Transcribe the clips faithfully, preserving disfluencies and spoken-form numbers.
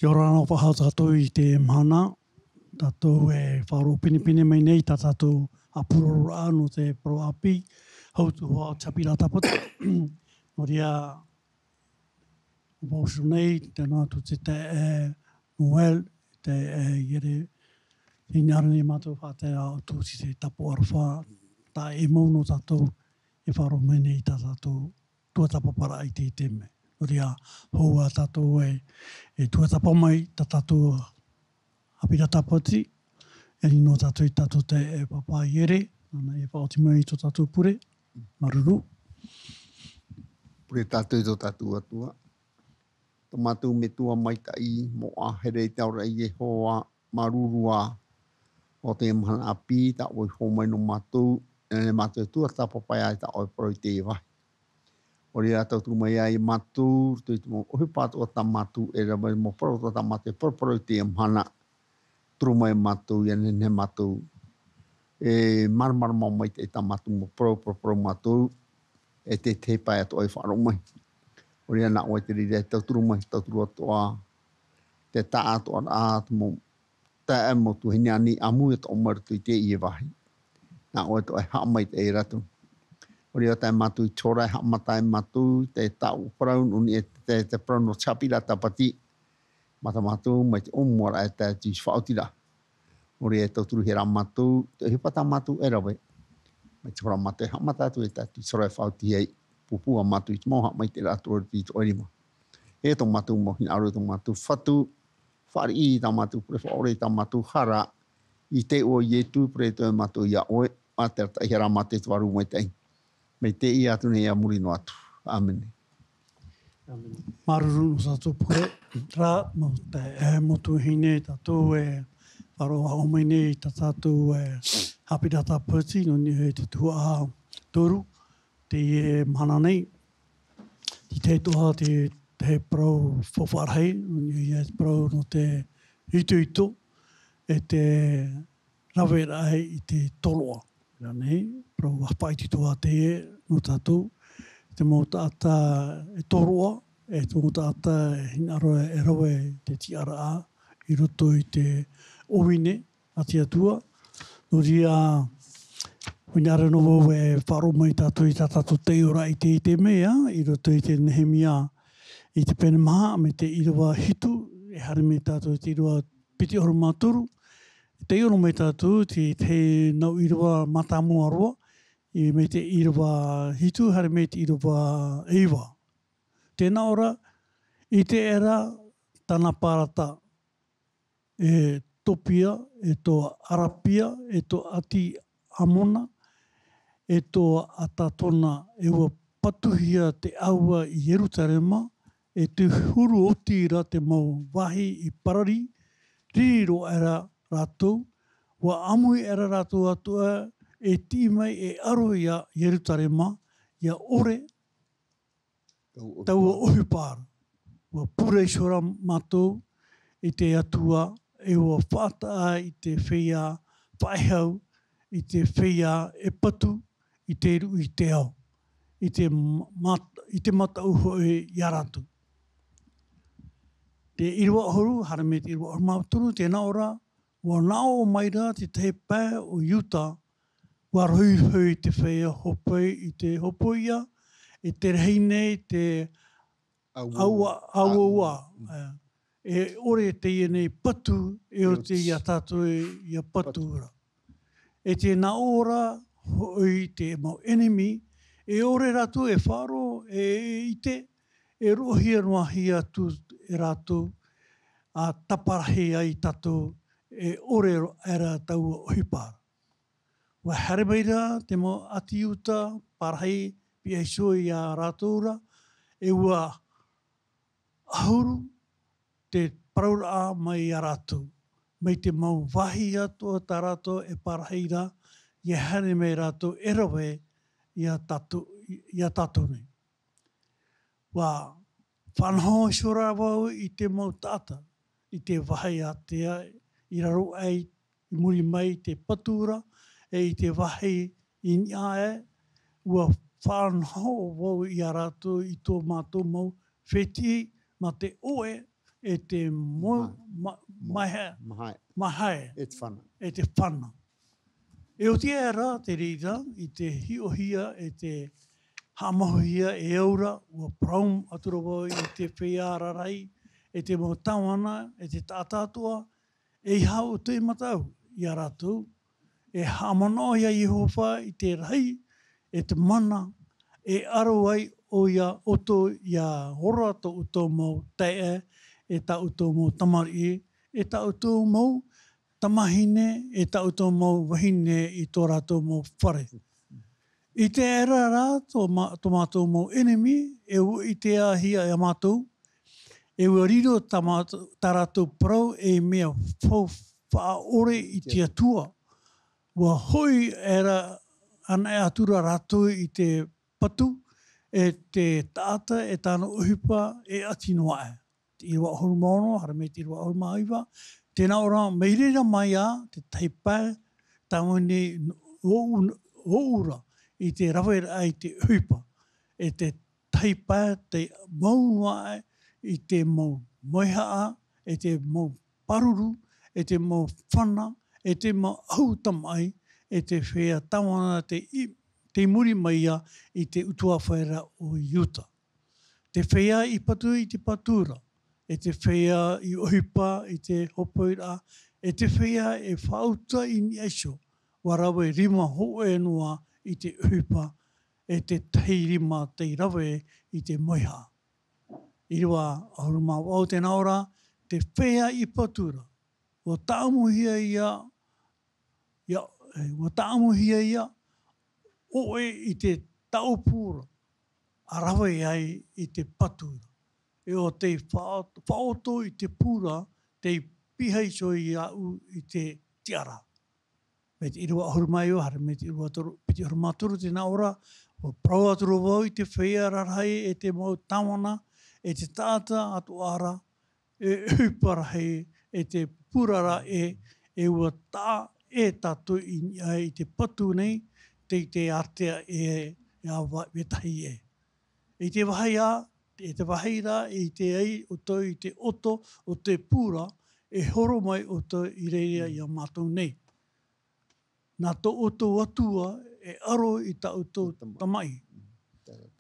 Kia ora na faʻahou tātou i te mahana, tātou e faʻaroʻo pinepine mai nei tā tātou ʻāpurororaʻa nō te parau ʻāpī, hau tuhaʻa Te Haʻapiʻiraʻa Tāpati. Nō reira, ʻo vau nei, tē nā atu te taeaʻe Noel, taeaʻe Iere, hinaʻaro nei mātou faʻatere atu i te tāpaʻo aroha, tā e mau nō tātou, e faʻaroʻo mai nei tā tātou tuatāpaparaʻa i teie taime. Nō reira, hou ā tātou e, e tuatāpapa mai, tā tātou Haʻapiʻiraʻa Tāpati, e ani noa tātou i tā tātou taeaʻe Pāpā Iere, nāna e faʻaoti mai i tō tātou pure, māuruuru. Pure tātou i tō tātou Atua. Tō mātou Metua maitaʻi, moʻa here i te aroraʻa a Iehova, māuruuru ā, ʻo te mahana ʻāpī, tā ʻoe i hōmai nō mātou, e nehenehe mātou e tuatāpapa ai tā ʻoe e parau i teie vāhi. ʻO reira tauturu mai ai mātou, i roto i te mau ʻohipa atoʻa tā mātou e rave, mau parau atoʻa tā mātou e paraparau i teie mahana, turu mai mātou, ʻia nehenehe mātou e māramarama maitaʻi tā mātou mau parau, paraparau mātou, e te, te pae atoʻa e faʻaroʻo mai. ʻO reira nā ʻoe te reira e tauturu mai, tauturu atoʻa, te taʻatoʻaraʻa, te mau taeaʻe mau tuahine ani ʻāmui atoʻa mai i roto i teie vāhi. Nā ʻoe atoʻa e haʻamaitaʻi ia rātou. ʻO reira tae mātou i te hora e haʻamata ai mātou, te tāʻu parau, nō niʻa i te, te, te parau nō Te Haʻapiʻiraʻa Tāpati, mata mātou, mai te ʻōmuaraʻa e tae atu i te faʻaotiraʻa. ʻO reira e tauturuhia ra mātou, te ʻohipa tā mātou e rave. Mai te hora mātou e haʻamata atu e tae atu i te hora e faʻaoti ai, pūpū ā mātou i te mau haʻamaitaʻiraʻa atoʻa i roto i tō ʻoe rima. E tō mātou mau hinaʻaro, e tō mātou Fatu, fāriʻi i tā mātou pure, faʻaʻore i tā mātou hara, i te iʻoa o Ietu, pure atoʻa mātou ia ʻoe, ā te arataʻihia ra mātou e te Vārua Maitaʻi. Mai teie atu nei ā muri noa atu. ʻĀmene. ʻĀmene. Māuruuru nō tātou pure, rā, mau taeaʻe, e, mau tuahine, tātou e faʻaroʻo aʻo mai nei tā tātou, e, Haʻapiʻiraʻa Tāpati, nō niʻa i te tuhaʻa toru, teie mahana nei. Te tahi atoʻa te, te parau faufaʻa rahi, nō niʻa i te parau nō te itoito, e te raveraʻa i te tōroʻa. Rā nei, parau faʻaitoito ā teie nō tātou, te mau taʻata e tōroʻa, e te mau taʻata e hinaʻaro e rave i te tiʻaraʻa i roto i te ʻōmine a te Atua. Nō reira, hinaʻaro noa vau e faʻaroʻo mai tātou i tā tātou taiʻoraʻa i te, i te mea, i roto i te Nehemia, i te pene maha, mai te ʻīrava hitu, e haere mai tātou i te ʻīrava piti ʻahuru mā toru, e taiʻo noa mai tātou, te, te nau ʻīrava mātāmua roa, i mai te ʻīrava hitu, haere mai te ʻīrava iva. Tē nā ʻō ra, ʻite aʻera Tanapārata, e Topia, e tō Arapia, e tō ʻĀti Amona, e tō Atatona, e ʻua patuhia te ʻāua i Ierutarema, e te huru oti ra te mau vāhi i pararī, riri roa aʻera rātou, ʻua ʻāmui aʻera rātou atoʻa e tiʻi mai e ʻaro ia Ierutarema, ʻia ʻore taua ʻohipa ra. ʻUa pure iho ra mātou i te Atua, e ʻua faʻataʻa i te feiā faʻehau, i te feiā e patu, i te ruʻi i te ao, i te ma-, mat-, i te mataʻu hoʻi ia rātou. Te ʻīrava ʻahuru, haere mai te ʻīrava ʻahuru mā toru, tē nā ʻō ra, ʻua naʻo mai ra te tahi pae o Iuta, ʻua rohirohi te feiā hōpoi i te hōpoiʻa, e te rahi nei te ʻāua, ʻāua, ʻāua, ʻāua. Mm. E, e ʻore teie nei patu, e ʻore ia tātou e, ʻia patu ra. E tē nā ʻō ra hoʻi te mau ʻenemi, e ʻore rātou e faʻaroʻo, e, e ʻite, e roʻohia noa hia atu e rātou, ʻa taparahi ai tātou, e ʻore aʻera taua ʻohipa ra. ʻUa haere mai ra te mau ʻāti Iuta, parahi pihaʻi iho ia rātou ra, e ʻua ʻahuru te parauraʻa mai ia rātou, mai te mau vāhi atoʻa tā rātou e parahi ra, ʻia haere mai rātou e rave ia tātou, ia tātou nei. ʻUa faʻanaho iho ra vau i te mau taʻata, i te vāhi ātea i raro aʻe i muri mai i te patu ra, e i te vāhi i niʻa aʻe, ʻua faʻanaho vau ia rātou i tō mātou mau fētiʻi mā te ʻoʻe, e te mo-, ma-, maihae, maihae. E te fana. E te fana. E oti aʻera te reira i te hiʻohia e te haʻamauhia e au ra, ʻua parau atu ra vau i te feiā rarahi, e te mau tāvana, e te taʻata atoʻa, ʻeiaha ʻoutou e mataʻu iā rātou, e haʻamanaʻo iā Iehova i te rahi, e te mana, e aro ai ʻoia ʻoutou ʻia ora tō ʻoutou mau taeaʻe, e tā ʻoutou mau tamariʻi, e tā ʻoutou mau tamahine, e tā ʻoutou mau vahine i tō rātou mau fare. I te aʻera rā tō ma-, tō mātou mau ʻenemi, e ʻua ʻiteahia e mātou, e ʻua riro tā māt-, tā rātou parau ei mea faufaʻa ʻore i te Atua. ʻUa hoʻi aʻera anaʻe atu ra rātou i te patu, e te taʻata, e tāna ʻohipa, e ʻati noa aʻe. Te ʻīrava ʻahuru mā ono, haere mai te ʻīrava ʻahuru mā iva, tē nā ʻō ra, mai reira mai ā, te tahi pae, tāvini ʻō-, ʻōura, i te raveraʻa i te ʻohipa, e te tahi pae, tei mau noa aʻe i te mau maihaʻa, e te mau pāruru, e te mau fana, e te mau ʻahu tamaʻi, e te feiā tāvana tei i-, tei muri mai ā i te ʻutuāfare ra ʻo Iuta. Te feiā i patu i te patu ra, e te feiā i ʻohipa i te hōpoiraʻa, e te feiā e faʻauta i niʻa iho, ʻua rave rima hōʻē noa i te ʻohipa, e te tahi rima tei rave i te maihaʻa. ʻĪrava ʻahuru mā vaʻu tē nā ʻō ra, te feiā i patu ra, ʻua tāʻamuhia ia, ia, e, ʻua tāʻamuhia ia, ʻoʻe i te tāʻopu ra, ʻa rave ai i te patu ra. E ʻo tei faʻa-, faʻaʻoto i te pū ra, tei piha iho iāʻu i te tiʻa ra. Mai te ʻīrava ʻahuru mā iva, haere mai te ʻīrava toru, piti ʻahuru mā toru tē nā ʻō ra, ʻua parau atu ra vau i te feiā rarahi, e te mau tāvana, e te taʻata atoʻa ra, e ʻohipa rahi, e te purara ē, e ʻua taʻa ē tātou i niʻa i te patu nei, tei te ātea ē, e ava vetahi ē. I te vāhi ā, i te vāhi ra, i te ai ʻoutou i te ʻoto o te pū ra, e horo mai ʻoutou i reira iā mātou nei. Nā tō ʻoutou Atua e aro i tā ʻoutou tamaʻi.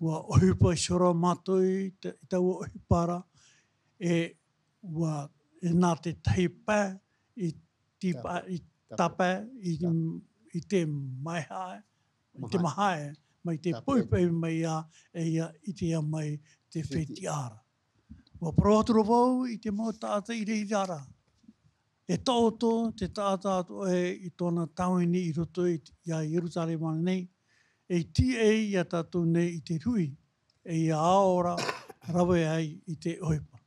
ʻUa ʻohipa iho ra mātou i te, i taua ʻohipa ra, e ʻua, e nā te tahi pae i tīpa-, i tāpae, i, i te maihae, i te mahae, mai te poʻipoʻi mai ā, e ia, i te ia mai te fetiʻa ra. ʻUa parau atu ra vau i te mau taʻata i reira ra. E taʻoto te taʻata atoʻa ē i tōna tāvini i roto i, iā Ierutarema nei, e tīaʻi iā tātou nei i te ruʻi, e ia ao ra rave ai i te ʻohipa.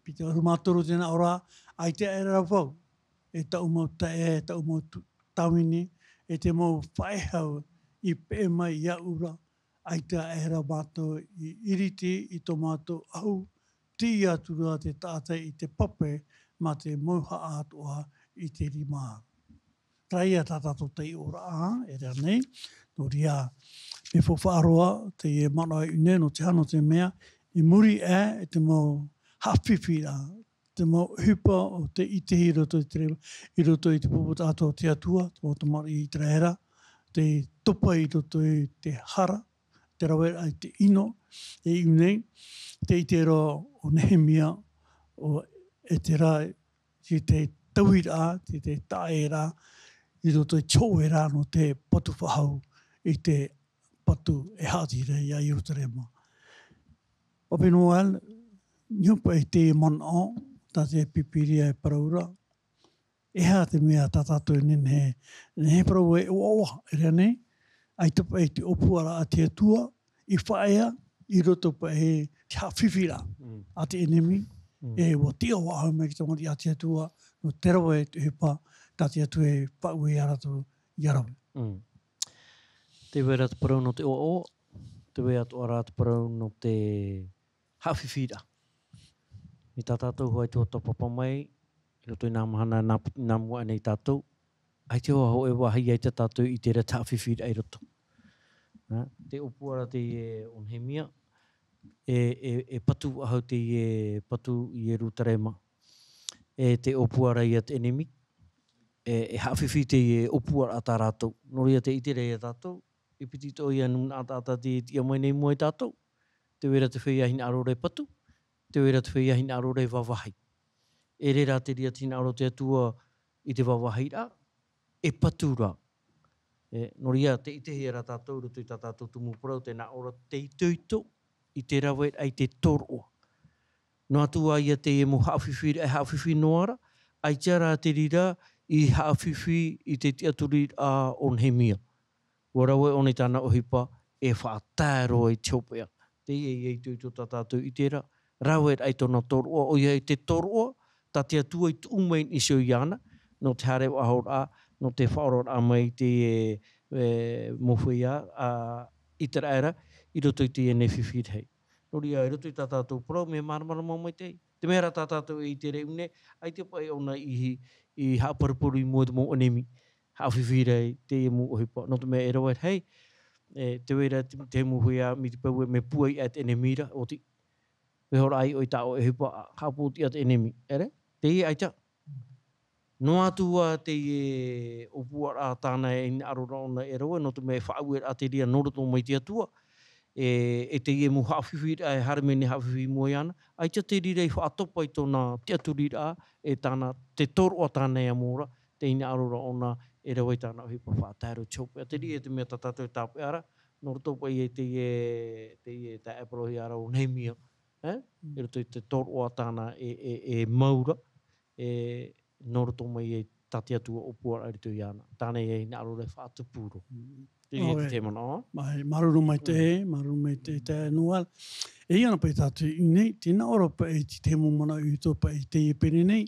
Piti ʻahuru mā toru tē nā ʻō ra, ʻaita aʻera vau, e taʻu mau taeaʻe, e taʻu mau tu-, tāvini, e te mau faʻehau i peʻe mai iāʻu ra, ʻaita aʻera mātou i ʻiriti i tō mātou ʻahu, tei ʻite atu ra te taʻata i te pape mā te mauhaʻa atoʻa i te rima. Terā ia tā tātou taiʻoraʻa, e rā nei, nō reira, mea faufaʻa roa, teie manaʻo i ʻō nei, nō te aha, nō te mea, i muri aʻe i te mau haʻafifi ra, te mau ʻohipa o tei ʻite i roto i te reo, i roto i te pupu taʻata o te Atua, te mau tamariʻi ʻĪteraʻera, tei topa i roto i te hara, te raveraʻa i te ʻino, e i ʻō nei, tē ʻite ra ʻo Nehemia, ʻo Ezera, i te tauiraʻa, i te taʻaʻēraʻa, i roto i te hōʻēraʻa nō te patu faʻahou, i te patu e haʻati ra iā Ierutarema. Pāpā Noel, niho paʻi te manaʻo, tā te Pīpīria e parau ra, e aha te mea tā tātou e nehenehe, nehenehe e parau e ʻoaʻoa, e rā nei, ʻaita paʻi te ʻōpuaraʻa a te Atua, i faʻaea, i roto paʻi te haʻafifiraʻa a te ʻenemi, e ʻua tiʻa faʻahou mai te tamariʻi a te Atua, nō te rave i te ʻohipa, tā te Atua e faʻaue iā rātou, ʻia rave. Mm. Tē vai ra te parau nō te ʻoaʻoa, tē vai atoʻa ra te parau nō te haʻafifiraʻa. Mai tā tātou hoʻi i te hōtapapa mai, i roto i nā mahana, nā, nā mua aʻe nei tātou, ʻaita hoʻi e vāhi ʻaita tātou i ʻite ra te haʻafifiraʻa i roto. Nā, te ʻōpuaraʻa teie o Nehemia, E, e, e patu ahau teie patu i Ierutarema. E te ʻōpua ra ia te ʻenemi. E, e haʻafifi teie ʻōpua ra tā rātou. Nō reira te ʻite ra ia tātou, e piti atoʻa ia nūnaʻa taʻata tei tiʻa mai nei mua ia tātou. Tē vai ra te feiā hinaʻaro ra e patu, tē vai ra te feiā hinaʻaro ra e vāvāhi. E reira te reira te hinaʻaro o te Atua i te vāvāhi ra, e patu ra. E, nō reira, tē ʻitehia ra tātou i roto i tā tātou tumu parau, tē nā ʻō ra te itoito i te rave ra i te tōroʻa. Noa atu ā ia teie mau haʻafifi ra, e haʻafifi noa ra, ʻaita rā te reira i haʻafifi i te tiʻaturiraʻa o Nehemia. ʻUa rave ʻōna i tāna ʻohipa, e faʻatae roa i te hopeʻa. Teie ia itoito tā tātou i terā, rave ra i tōna tōroʻa, ʻoia i te tōroʻa, tā te Atua i tuʻu mai i niʻa iāna, nō te haere faʻahou ra, nō te faʻaroʻo ra mai i te, e, e, mau feiā, a, ʻĪteraʻera, i roto i teie nei fifi rahi. Nō reira, i roto i tā tātou parau, mea māramarama maitaʻi. Te mea rā tā tātou e ʻite ra i ʻō nei, ʻaita paʻi ʻōna i, i haʻaparuparu i mua i te mau ʻenemi. Haʻafifi ra i teie mau ʻohipa. Nō te mea e rave ra, hei, e, tē vai ra te, te mau feiā, mai te peu ē, mea pūai ā te ʻenemi ra, ʻoti. Vaiiho ra ʻoe i tā ʻoe ʻohipa, haʻapōtiʻa te ʻenemi. ʻEre? Teie ʻaita. Noa atu ā teie ʻōpuaraʻa tāna e hinaʻaro ra ʻōna e rave, nō te mea e faʻaueraʻa te reira nō roto mai te Atua, e, e teie mau haʻafifiraʻa e haere mai nei haʻafifi i mua iāna, ʻaita te reira i faʻatopa i tōna tiʻaturiraʻa, e tāna, te tōroʻa tāna e amo ra, te hinaʻaro ra ʻōna e rave i tāna ʻohipa faʻatae roa i te hopeʻa. Te reira te mea tā tātou e tāpeʻa ra, nō roto paʻi i teie, teie taeaʻe parauhia ra ʻo Nehemia, e? Mm. I roto i te tōroʻa tāna e, e, e mau ra, e, nō roto mai ai tā te Atua ʻōpuaraʻa i roto iāna. Tāna e hinaʻaro ra e faʻatupu roa. Mm. Teie te, ʻoe, te manaʻo. Mai, māuruuru maitaʻi, māuruuru maitaʻi, taeaʻe Noel. E ʻia ʻō na paʻi tātou i ʻō nei, tē nā ʻō ra paʻi te, te mau manaʻo i roto paʻi i teie pene nei,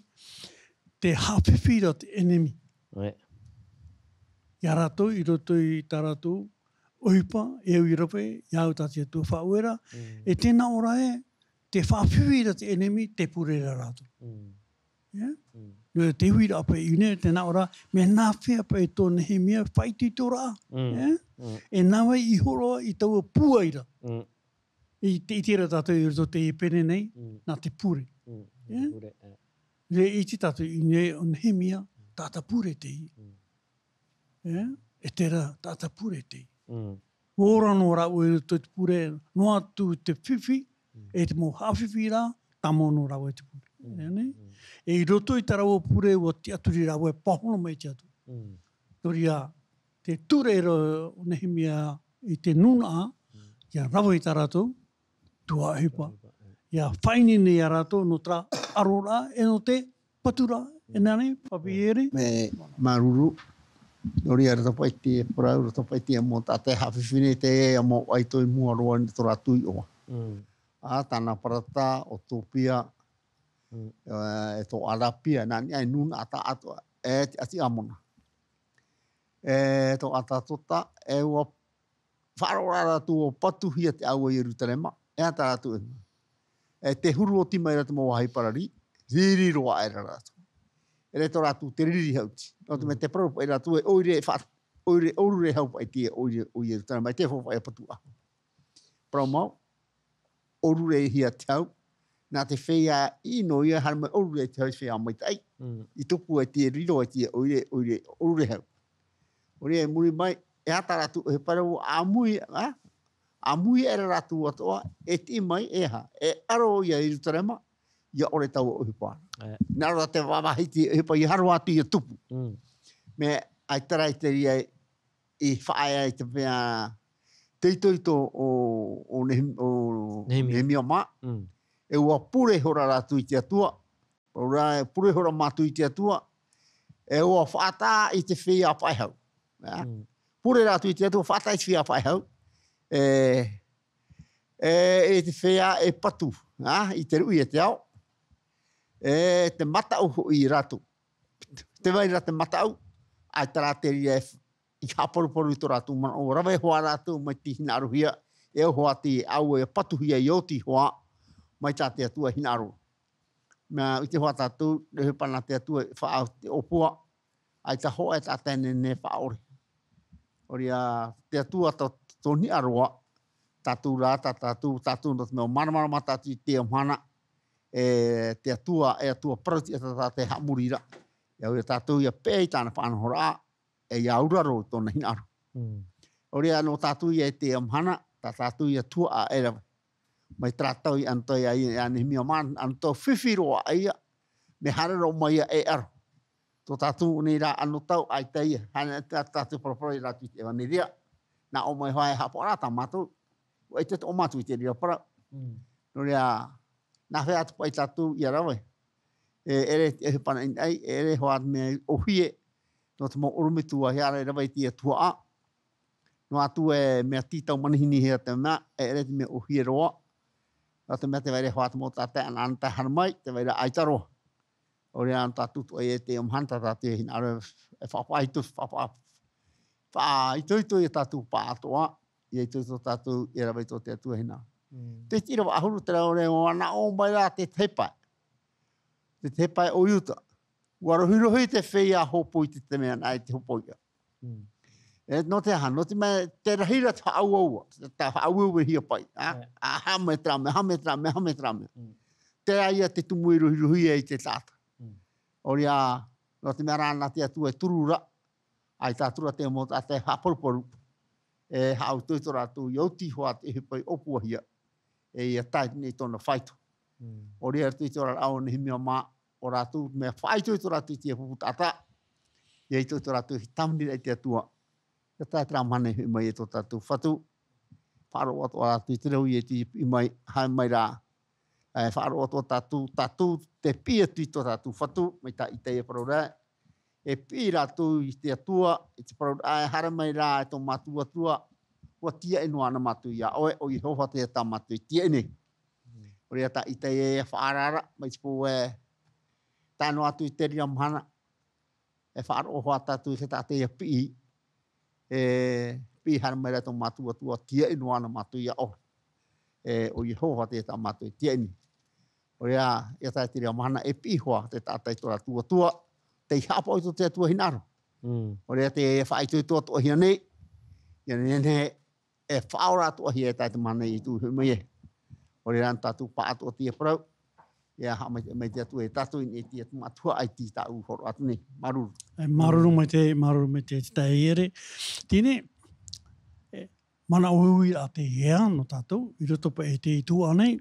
te haʻafifi ra te ʻenemi. ʻOe. Ia rātou, i roto i tā rātou ʻohipa, e au i rave, ia au tā te Atua faʻaueraʻa, mm, e tē nā ʻō ra ē, te haʻafifi ra te ʻenemi, tē pure ra rātou. Mm. Ia? Mm. Nō te uiraʻa paʻi i ʻō nei, tē nā ʻō ra, mea nāfea paʻi tō Nehemia faʻaitoitoraʻa. Mm. Ia? Mm. E nā vai i horo i taua pūai ra. Mm. I te, i terā tātou i roto i teie pene nei, mm, nā te pure. Mm. Ia? Pure, ā. Nō reira, i te tātou i ʻō nei ʻo Nehemia, taʻata pure teie. Mm. Ia? E terā, taʻata pure teie. Mm. ʻUa ora noa rāua i roto i te pure, noa atu te fifi, mm, e te mau haʻafifi ra, tāmau noa rāua i te pure. Mm. Ia nei? Mm. E i roto i tā rāua pure, ʻua tiʻaturi rāua e pāhono mai te Atua. Mm. Nō reira, te ture ra ʻo Nehemia i te nūnaʻa, mm, ʻia rave i tā rātou tuhaʻa ʻohipa. Tuhaʻa ʻohipa, ē. ʻIa faʻaineine ia rātou nō terā ʻaroraʻa, e nō te paturaʻa, e nā nei, Papiere? Mea māuruuru, nō reira, roto paʻi te parau, roto paʻi te mau taʻata e haʻafifi nei, te mau ʻaito i mua roa i tō rātou iʻoa. Mm. Ā, tāna parata, ʻo Topia, mm, ā, e tō Arapia, nā niʻa i nūnaʻa taʻatoʻa, e te ʻāti Amona. E tō Atatota, e ʻua faʻaroʻo ra rātou ʻua patuhia te ʻāua i Ierutarema, e aha tā rātou e hua. E te huru oti mai ra te mau vāhi parari, riri roa aʻe ra rātou. E riro rātou te riri haʻuti. Nō te mea, mm, tē parau paʻi rātou e ʻoire e faʻa-, ʻoire, ʻōrure hau paʻi te ʻoire o Ierutarema, e te faʻaʻite paʻi e patu ʻahu. Parau mau, ʻōrurehia te hau, nā te feiā ʻino ia haere mai ʻōrure te hau i te feiā maitaʻi. Mm. I tupu ai te riro ai te ʻoire, ʻoire, ʻōrure hau. ʻO reira i muri mai, e aha tā rātou ʻohipa ra, ʻāmui, ā? ʻĀmui aʻe ra rātou atoʻa, e tiʻi mai, e aha, e aro ia Ierutarema, ʻia ʻore taua ʻohipa. E. Nā roto te vāvāhi te ʻohipa, ʻia haere atu ʻia tupu. Mm. Mea, ʻaita rā i te reira i faʻaea i te mea, te itoito o, o Nehem-, o Nehemia. Nehemia mā. Mm. E ʻua pure ihora rātou i te Atua. Parau ra, e pure ihora mātou i te Atua. E ʻua faʻataʻa i te feiā faʻehau. Ā? Mm. Pure rātou i te Atua, faʻataʻa i te feiā faʻehau. E, e, e te feiā e patu, ā, i te ruʻi e te ao. E te mataʻu hoʻi rātou. Tē vai ra te mataʻu, ʻaita rā te reira e i haʻaparuparu i tō rātou manaʻo, rave hoʻi rātou mai te hinaʻarohia, e au hoʻi te ʻāua e patuhia ʻia oti hoʻi, mai tā te Atua hinaʻaro. Mea, ʻite hoʻi tātou, e ʻohipa nā te Atua e faʻaau te ʻōpua, ʻaita hoʻi e taʻata e nehenehe e faʻaʻore. ʻO reira, te Atua tō, tō hinaʻaro, tātou rā, tā tātou, tātou nō te mea māramarama tātou i teie mahana, e te Atua, e Atua parauti, e tā tātou e haʻamori ra. E au ia tātou ia peʻe i tāna faʻanahoraʻa, e ia auraro i tōna hinaʻaro. Mm. ʻOia nō tātou ia i teie mahana, tā tātou ia tuaʻa e rave. Mai terā tau i anotau ai, ia Nehemia mā, anotau fifi roa ia, mea haere roa mai ia e aro. Tō tātou nei rā anotau ʻaita ia, hana tā tātou parapara i rātou i te ʻevaneria. Nā ʻō mai hoʻi e haʻapaʻo rā tā mātou, ʻua ʻite tō mātou i te reira parau. Mm. Nō reira, nā hea atu paʻi tātou ia rave. E ʻere te ʻohipa nāʻinaʻi, e ʻere hoʻi te mea ʻōhie, nō te mau ʻorometua e rave i te tuaʻa. Noa atu e mea tītau manihini hia te mea, e ʻere te mea ʻōhie roa. Nō te mea tē vai ra hoʻi te mau taʻata ʻanaʻanatae haere mai, tē vai ra ʻaita roa. ʻOia nō tātou atoʻa i teie mahana tā tātou e hinaʻaro e faʻaitoito, faʻa-, faʻaitoito ia tātou pāʻatoʻa, ia itoito tātou ia rave i tō te Atua hinaʻaro. Mm. Te iti ʻīrava ʻahuru terā ʻoia, nā ʻō mai rā te tahi pae. Te tahi pae o Iuta. ʻUa rohirohi te feiā hōpoi i te mea nāʻe te hōpoiʻa. Mm. E, nō te aha, nō te mea, te rahi ra te faʻauaua, te faʻauauahia paʻi, ā? Right. Ā, haʻamau terā mea, haʻamau terā mea, haʻamau terā mea. Mm. Terā ia te tumu i rohirohi ai te taʻata. Mm. ʻOia, nō te mea rā nā te Atua e turu ra, ʻaita atu ra te mau taʻata e faʻaparuparu, e faʻaitoito rātou, ia oti hoʻi te ʻohipa i ʻōpuahia, e ia tae nei tōna faito. Mm. ʻOia rā te itoito ra o Nehemia mā, ʻo rātou, mea faʻaitoito rātou i te pupu taʻata, ia itoito rātou i te tāvini ra i te Atua. Ia tae terā mahana e hoʻi mai e tō tātou Fatu, faʻaroʻo atoʻa rātou i te reo, ia iti mai, haere mai rā, e faʻaroʻo atoʻa tātou, tātou te piʻi atu i tō tātou Fatu, mai tā Isaia e parau ra, e piʻi rātou i te Atua, i te parau ra, e haere mai rā e tō mātou Atua, ʻua tiaʻi noa na mātou ia ʻoe, ʻo Iehova te Atua tā mātou e tiaʻi nei. Mm. ʻOia tā Isaia e faʻaara ra, mai te peu e tae noa atu i te reira mahana, e faʻaroʻo hoʻi tātou i te taʻata ia piʻi, e piʻi haere mai rā tō mātou Atua, tiaʻi noa na mātou ia ʻoe. E, ʻo Iehova te Atua tā mātou e tiaʻi nei. ʻOia, ia tae te reira mahana e piʻi hoʻi te taʻata i tō rātou Atua, tei haʻapaʻo i tō te Atua hinaʻaro. Mm. ʻOia tē faʻaitoito atoʻahia nei, ia nehenehe e faʻaora atoʻahia e tae te mahana i tū hoʻi mai e. ʻOia rā tātou pāʻatoʻa te parau, ia haʻamaitaʻi mai te Atua ia tātou i niʻa i te Atua Metua ʻaita tāʻu hōroʻa atu nei. Māuruuru. E, māuruuru maitaʻi, māuruuru maitaʻi te taeaʻe. Teie nei, e, manaʻo uiraʻa teie nō tātou, i roto paʻi i te tuaʻa nei.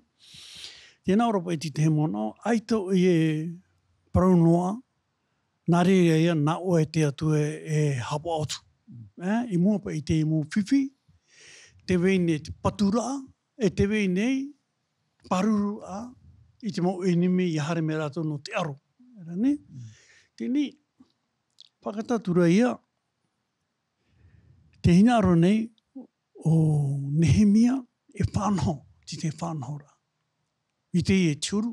Tē nā ʻō ra paʻi te tahi manaʻo, ʻaita e parau noa, nā reira ia, nā ʻoe te Atua e, e haʻapaʻo atu. E, i mua paʻi i te mau fifi, tē vai nei te paturaʻa, e tē vai nei pārururaʻa i te mau ʻenemi ia haere mai rātou nō te aro. Era nei? Mm. Teie nei, fātata atu ra ia, te hinaʻaro nei o Nehemia e faʻanaho, te, te faʻanahoraʻa. I teie te huru,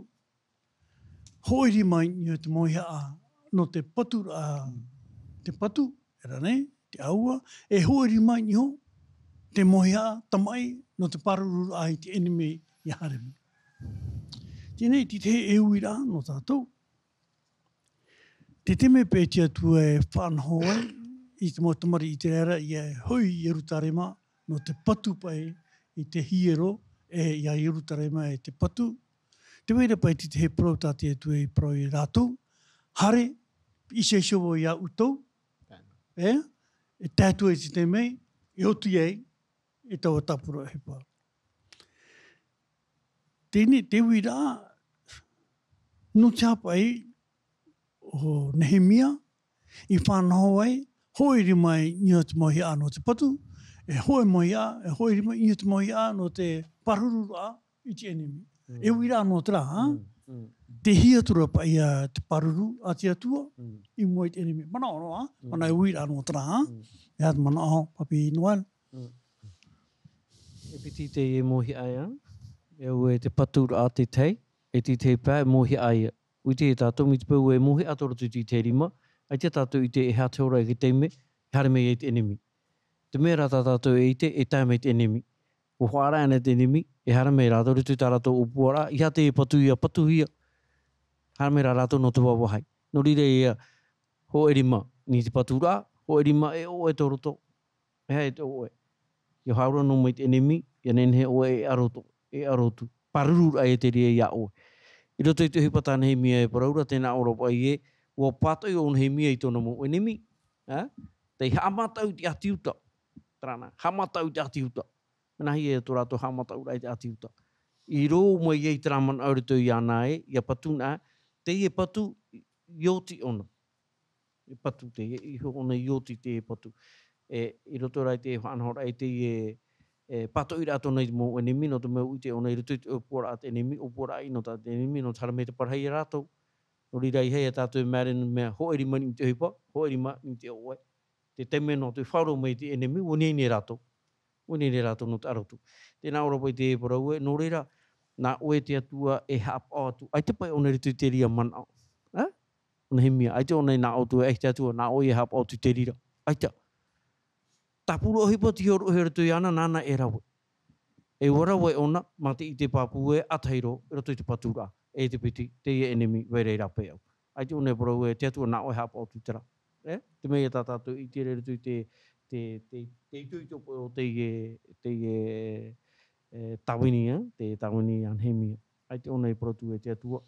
hoʻi rima i niʻa i te mauhaʻa nō te paturaʻa, te patu, era nei, te ʻāua, e hoʻi rima i niʻa i te mauhaʻa tamaʻi nō te pārururaʻa i te ʻenemi ia haere mai. Teie nei, te tahi e uiraʻa nō tātou. Te taime paʻi te Atua e faʻanaho ai, i te mau tamariʻi ʻĪteraʻera ia hoʻi i Ierutarema, nō te patu paʻi i te hiero, e ia Ierutarema e te patu. Tē vai ra paʻi te tahi parau tā te Atua i parau ia rātou, haere, ʻite iho vau ia ʻoutou, e, e tae atu ai te taime, e oti ai, e taua tāpura ʻohipa. Teie nei, te uiraʻa, nō te aha paʻi, o Nehemia, i faʻanaho ai, hoʻi rima i niʻa i te mauhaʻa nō te patu, e hoʻi mauhaʻa, e hoʻi rima i niʻa i te mauhaʻa nō te pārururaʻa i te ʻenemi. Mm. E uiraʻa noa terā, ha? Mm, mm. Tē hia atu ra paʻi ia te pāruru a te Atua, mm, i mua i te ʻenemi. Manaʻo noa, ha? Mm. Manaʻo e uiraʻa noa terā, ha? Mm. E aha te manaʻo, Papi Noel? Mm. E piti teie mauhaʻa ia, e au e te paturaʻa te tahi, e te tahi pae mauhaʻa ia. ʻUa ʻite tātou mai te peu e mauhaʻa tō roto i te tahi rima, ʻaita tātou i ʻite e aha te hora e te taime, e haere mai ai te ʻenemi. Te mea rā tā tātou e ʻite, e tae mai te ʻenemi. ʻUa hoʻi rā ana te ʻenemi, e haere mai rātou i roto i tā rātou ʻōpuaraʻa, ʻeiaha te patu ia patuhia. Haere mai rā rātou nō te vāvāhi. Nō reira ia, hoʻi rima, i te paturaʻa, hoʻi rima e ʻoʻe tō roto. E aha e te ʻoʻe? ʻIa haere noa mai te ʻenemi, ia nehenehe ʻoe e ʻaro atu, e ʻaro atu. Pāruru rā e te reira iā ʻoe. I roto i te ʻohipa tā Nehemia e parau ra, tē nā ʻō ra paʻi ē, ʻua pātoʻi ʻo Nehemia i tōna mau ʻenemi, ā? Tei haʻamātau i te ʻāti Iuta. Terā na, haʻamātau i te ʻāti Iuta. Mea nāhea tō rātou haʻamātauraʻa i te ʻāti Iuta? I rō mai ai terā manaʻo i roto iāna ē, ʻia patu na, teie patu i oti ʻōna. E patu teie, i ʻōna i oti teie patu. E, i roto rā i te faʻanahoraʻa i teie, e, pātoʻiraʻa tōna i te mau ʻenemi, nō te mea ʻua ʻite ʻōna i roto i te ʻōpuaraʻa te ʻenemi, ʻōpuaraʻa ʻino tā te ʻenemi, nō te haere mai te parau ia rātou. Nō reira, ʻeiaha tātou e mea rā, mea hōʻē rima i te ʻohipa, hōʻē rima i te ʻoe. Te taime noa atu e faʻaroʻo mai te ʻenemi, ʻua nehenehe rātou. ʻUa nehenehe rātou nō te ʻaro atu. Tē nā ʻō ra paʻi te parau ē, nō reira, nā ʻoe te Atua e haʻapaʻo atu. ʻAita paʻi ʻōna i roto i te reira manaʻo. Ā? ʻO Nehemia, ʻaita ʻōna i nā ʻō atu ē, ʻaita te Atua, nā ʻoe e haʻapaʻo atu i te reira. ʻAita. Tāpura ʻohipa te hiero ʻoe i roto iāna, nāna e rave. E ʻua rave ʻōna, mā te ʻite pāpū ē, ʻātahi roa, i roto i te paturaʻa, e te piti, teie ʻenemi, vai ra i rāpae au. ʻAita ʻōna e parau ē, te Atua nā ʻoe e haʻapaʻo atu i terā. E? Te mea ia tā tātou i ʻite ra i roto i te, te, te, te itoito paʻi o teie, teie, e, tāvini, e? Te tāvini a Nehemia. ʻAita ʻōna e parau atu ē te Atua.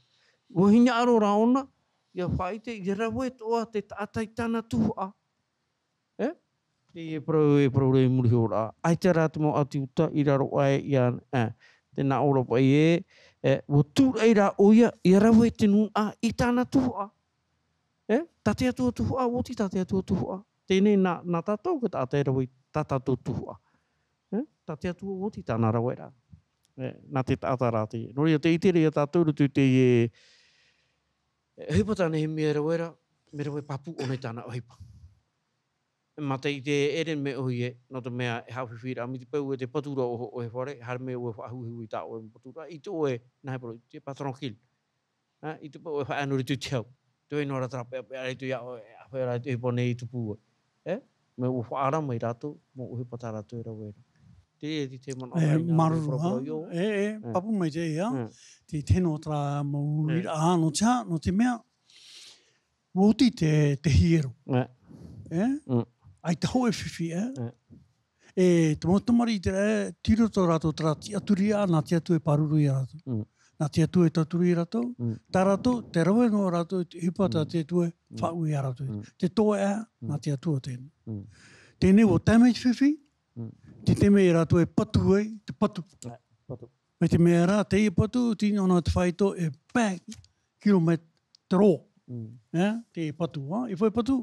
ʻUa hinaʻaro rā ʻōna, ʻia faʻaʻite, ʻia rave atoʻa te taʻata i tāna tuhaʻa. E? Teie parau, e parau ra i muri iho ra. ʻAita rā te mau ʻāti Iuta i raro aʻe iāna, e. Tē nā ʻō ra paʻi ē, e, ʻua tūraʻi rā ʻoia, ʻia rave te nūnaʻa i tāna tuhaʻa. E? Tā te Atua tuhaʻa, ʻua oti tā te Atua tuhaʻa. Teie nei nā, nā tātou, ko te taʻata e rave i tā tātou tuhaʻa. E? Tā te Atua ʻua oti tāna raveraʻa. E, nā te taʻata rā teie. Nō reira, tē ʻite ra ia tātou i roto i teie, e, ʻohipa tā Nehemia e rave ra, mea rave pāpū ʻōna i tāna ʻohipa. Mā te ʻite ʻere mea ʻōhie, nō te mea e haʻafifi ra, mai te peu ē te patu ra ʻoe, ʻoe fare, haere mai ʻoe faʻahuehueʻi tā ʻoe mau patu ra, ʻite ʻoe, nāhea parau, ʻite, pas tranquille. Ā, i te peu ē faʻaea noa i roto i te hau. Tē vai noa ra terā peʻapeʻa i roto iā ʻoe, e ʻāfaʻi ra i te ʻohipa nei i tupu ai. E? Mea ʻua faʻaara mai rātou, mau ʻohipa tā rātou e rave ra. Te, te, te manaʻo mai nā māuruuru, parau, ā? E, e, pāpū mai teie, ā? Te, te hino o terā mau uiraʻa, nō te aha, nō te mea, ʻua oti te, te hiero. E? ʻAita hōʻē fifi, e? E, te mau tamariʻi terā, e, tei roto rātou terā tiʻaturi, ā, nā te Atua e pāruru ia rātou. Nā te Atua e tauturu ia rātou. Tā rātou, tē rave noa rātou i te ʻohipa tā te Atua e faʻaue ia rātou. Te toeʻa, nā te Atua teie. Teie nei, ʻua tae mai te fifi, te taime ia rātou e patu ai, te patu. Mai te mea rā, teie patu, tei noa te faito e pae kilometero. E, te patu, ā, e fai patu.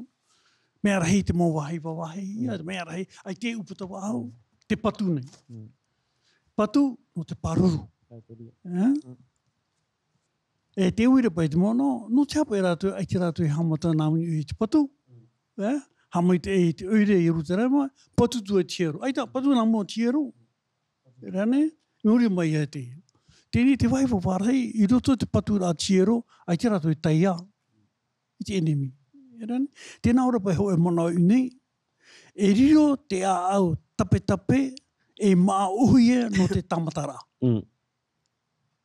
Mea rahi te mau vāhi, vāhi, ia, mea rahi, ʻaita e ʻūputa faʻahou, te patu nei. Patu, nō te pāruru. E? E te uira paʻi te manaʻo, nō te aha paʻi rātou, ʻaita rātou e haʻamata nā mua i te patu. E? Haʻamaitaʻi i te ʻoire i Ierutarema, patu atu ai te hiero. ʻAita, patu nā mua te hiero. Terā nei, i muri mai ia te. Teie nei te vāhi faufaʻa rahi, i roto i te patu ra te hiero, ʻaita rātou e taiā i te ʻenemi. Terā nei, tē nā ʻō ra paʻi hōʻē manaʻo i ʻō nei, e riro te ʻāʻau tapetape, e māʻa ʻōhie nō te tāmataraʻa.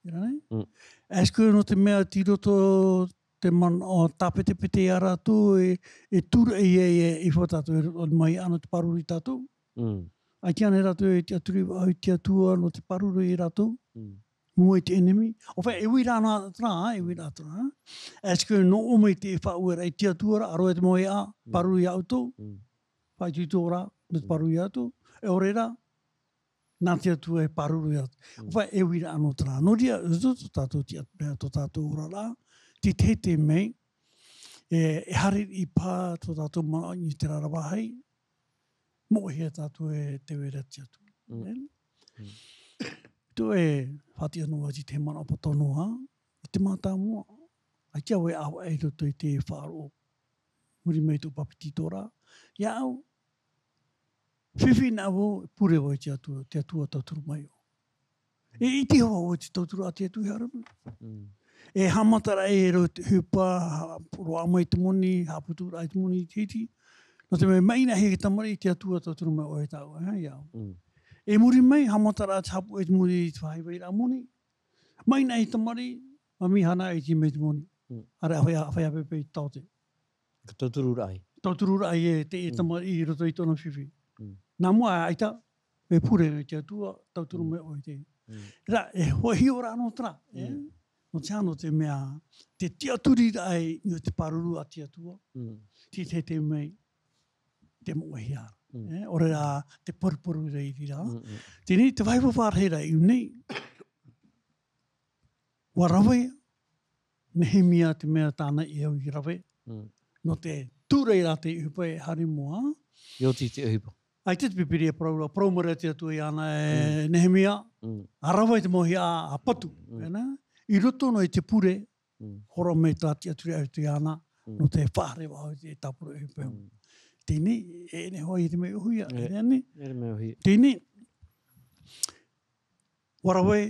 Terā nei? Est-ce que nō te mea tei roto te manaʻo tāpetepete ia rātou e, e tūraʻi ai, e, e faʻatātou e roto mai ana te pāruru ia tātou? ʻAita ānei rātou e tiʻaturi faʻahou i te Atua nō te pāruru ia rātou? Mua i te ʻenemi? ʻO fē, e uiraʻa noa terā, e uiraʻa terā. Est-ce que nō ʻō mai te faʻaueraʻa i te Atua ra, ʻa roto i te mau ʻēʻa, pāruru ia ʻoutou? Faʻaitoito ra, nō te pāruru ia ʻoutou? E ʻore ra, nā te Atua e pāruru ia. ʻO fē, e uiraʻa noa terā. Nō reira, tō, tō tātou tiʻa-, tō tātou oraraʻa, tē teitei mai, e, e haere i pā tō tātou manaʻo i terā ra vāhi, moʻehia tātou e tē vai ra te Atua. Amen. Tō e faʻatiʻa noa atu i te manaʻo pātono, i te mātāmua, ʻaita vau e ʻāvaʻe i roto i te faʻaroʻo. Muri mai tō papetitoraʻa, iā ʻu, fifi na vau, e pure vau i te Atua, te Atua tauturu mai ʻoe. E ʻite hoʻi vau i te tauturu a te Atua e haere mai. E haʻamata ra e rau te ʻohipa, ha-, roaʻa mai te moni, haʻaputuraʻa i te moni i te hiti. Nō te mea, mai na he tamariʻi te Atua tauturu mai ʻoe tāʻu, e, iā ʻu. E muri mai, haʻamata ra te haʻapuʻe i te moni i te faʻahivairaʻa moni. Mai na he tamariʻi, mami hana i te mea i te moni. Are a whai, a whai a pepe i taote. Ka tauturu ra ai. Tauturu ra ai e te, e tamariʻi i roto i tōna fifi. Nā mua ʻaita, Me pure mai te Atua, tauturu mai ʻoe te. Rā, e hoa hiʻoraʻa nō terā, e? Nō te aha, nō te mea, te tiʻaturi rā e, nō te pāruru a te Atua. Te, te, te mai, te moʻehia. E, ʻore rā, te paruparu rā i reira. Teie nei, te vāhi faʻaroʻo i ʻō nei. ʻUa rave, Nehemia te mea tāna i au i rave. Nō te tūraʻi rā te ʻohipa e haere mua. I oti i te ʻohipa. ʻAita te Pīpīria e parau ra, parau mai ra te Atua iāna e Nehemia. ʻA rave i te mau hia ʻa patu. E nā, i roto noa i te pure, horo mai tā te Atua i te ana, nō te faʻahaere faʻahou i te tāpura ʻohipa. Teie nei, e, e nehenehe hoʻi te mea ʻohie, e, e nehenehe. E nehenehe hoʻi. Teie nei, ʻUa rave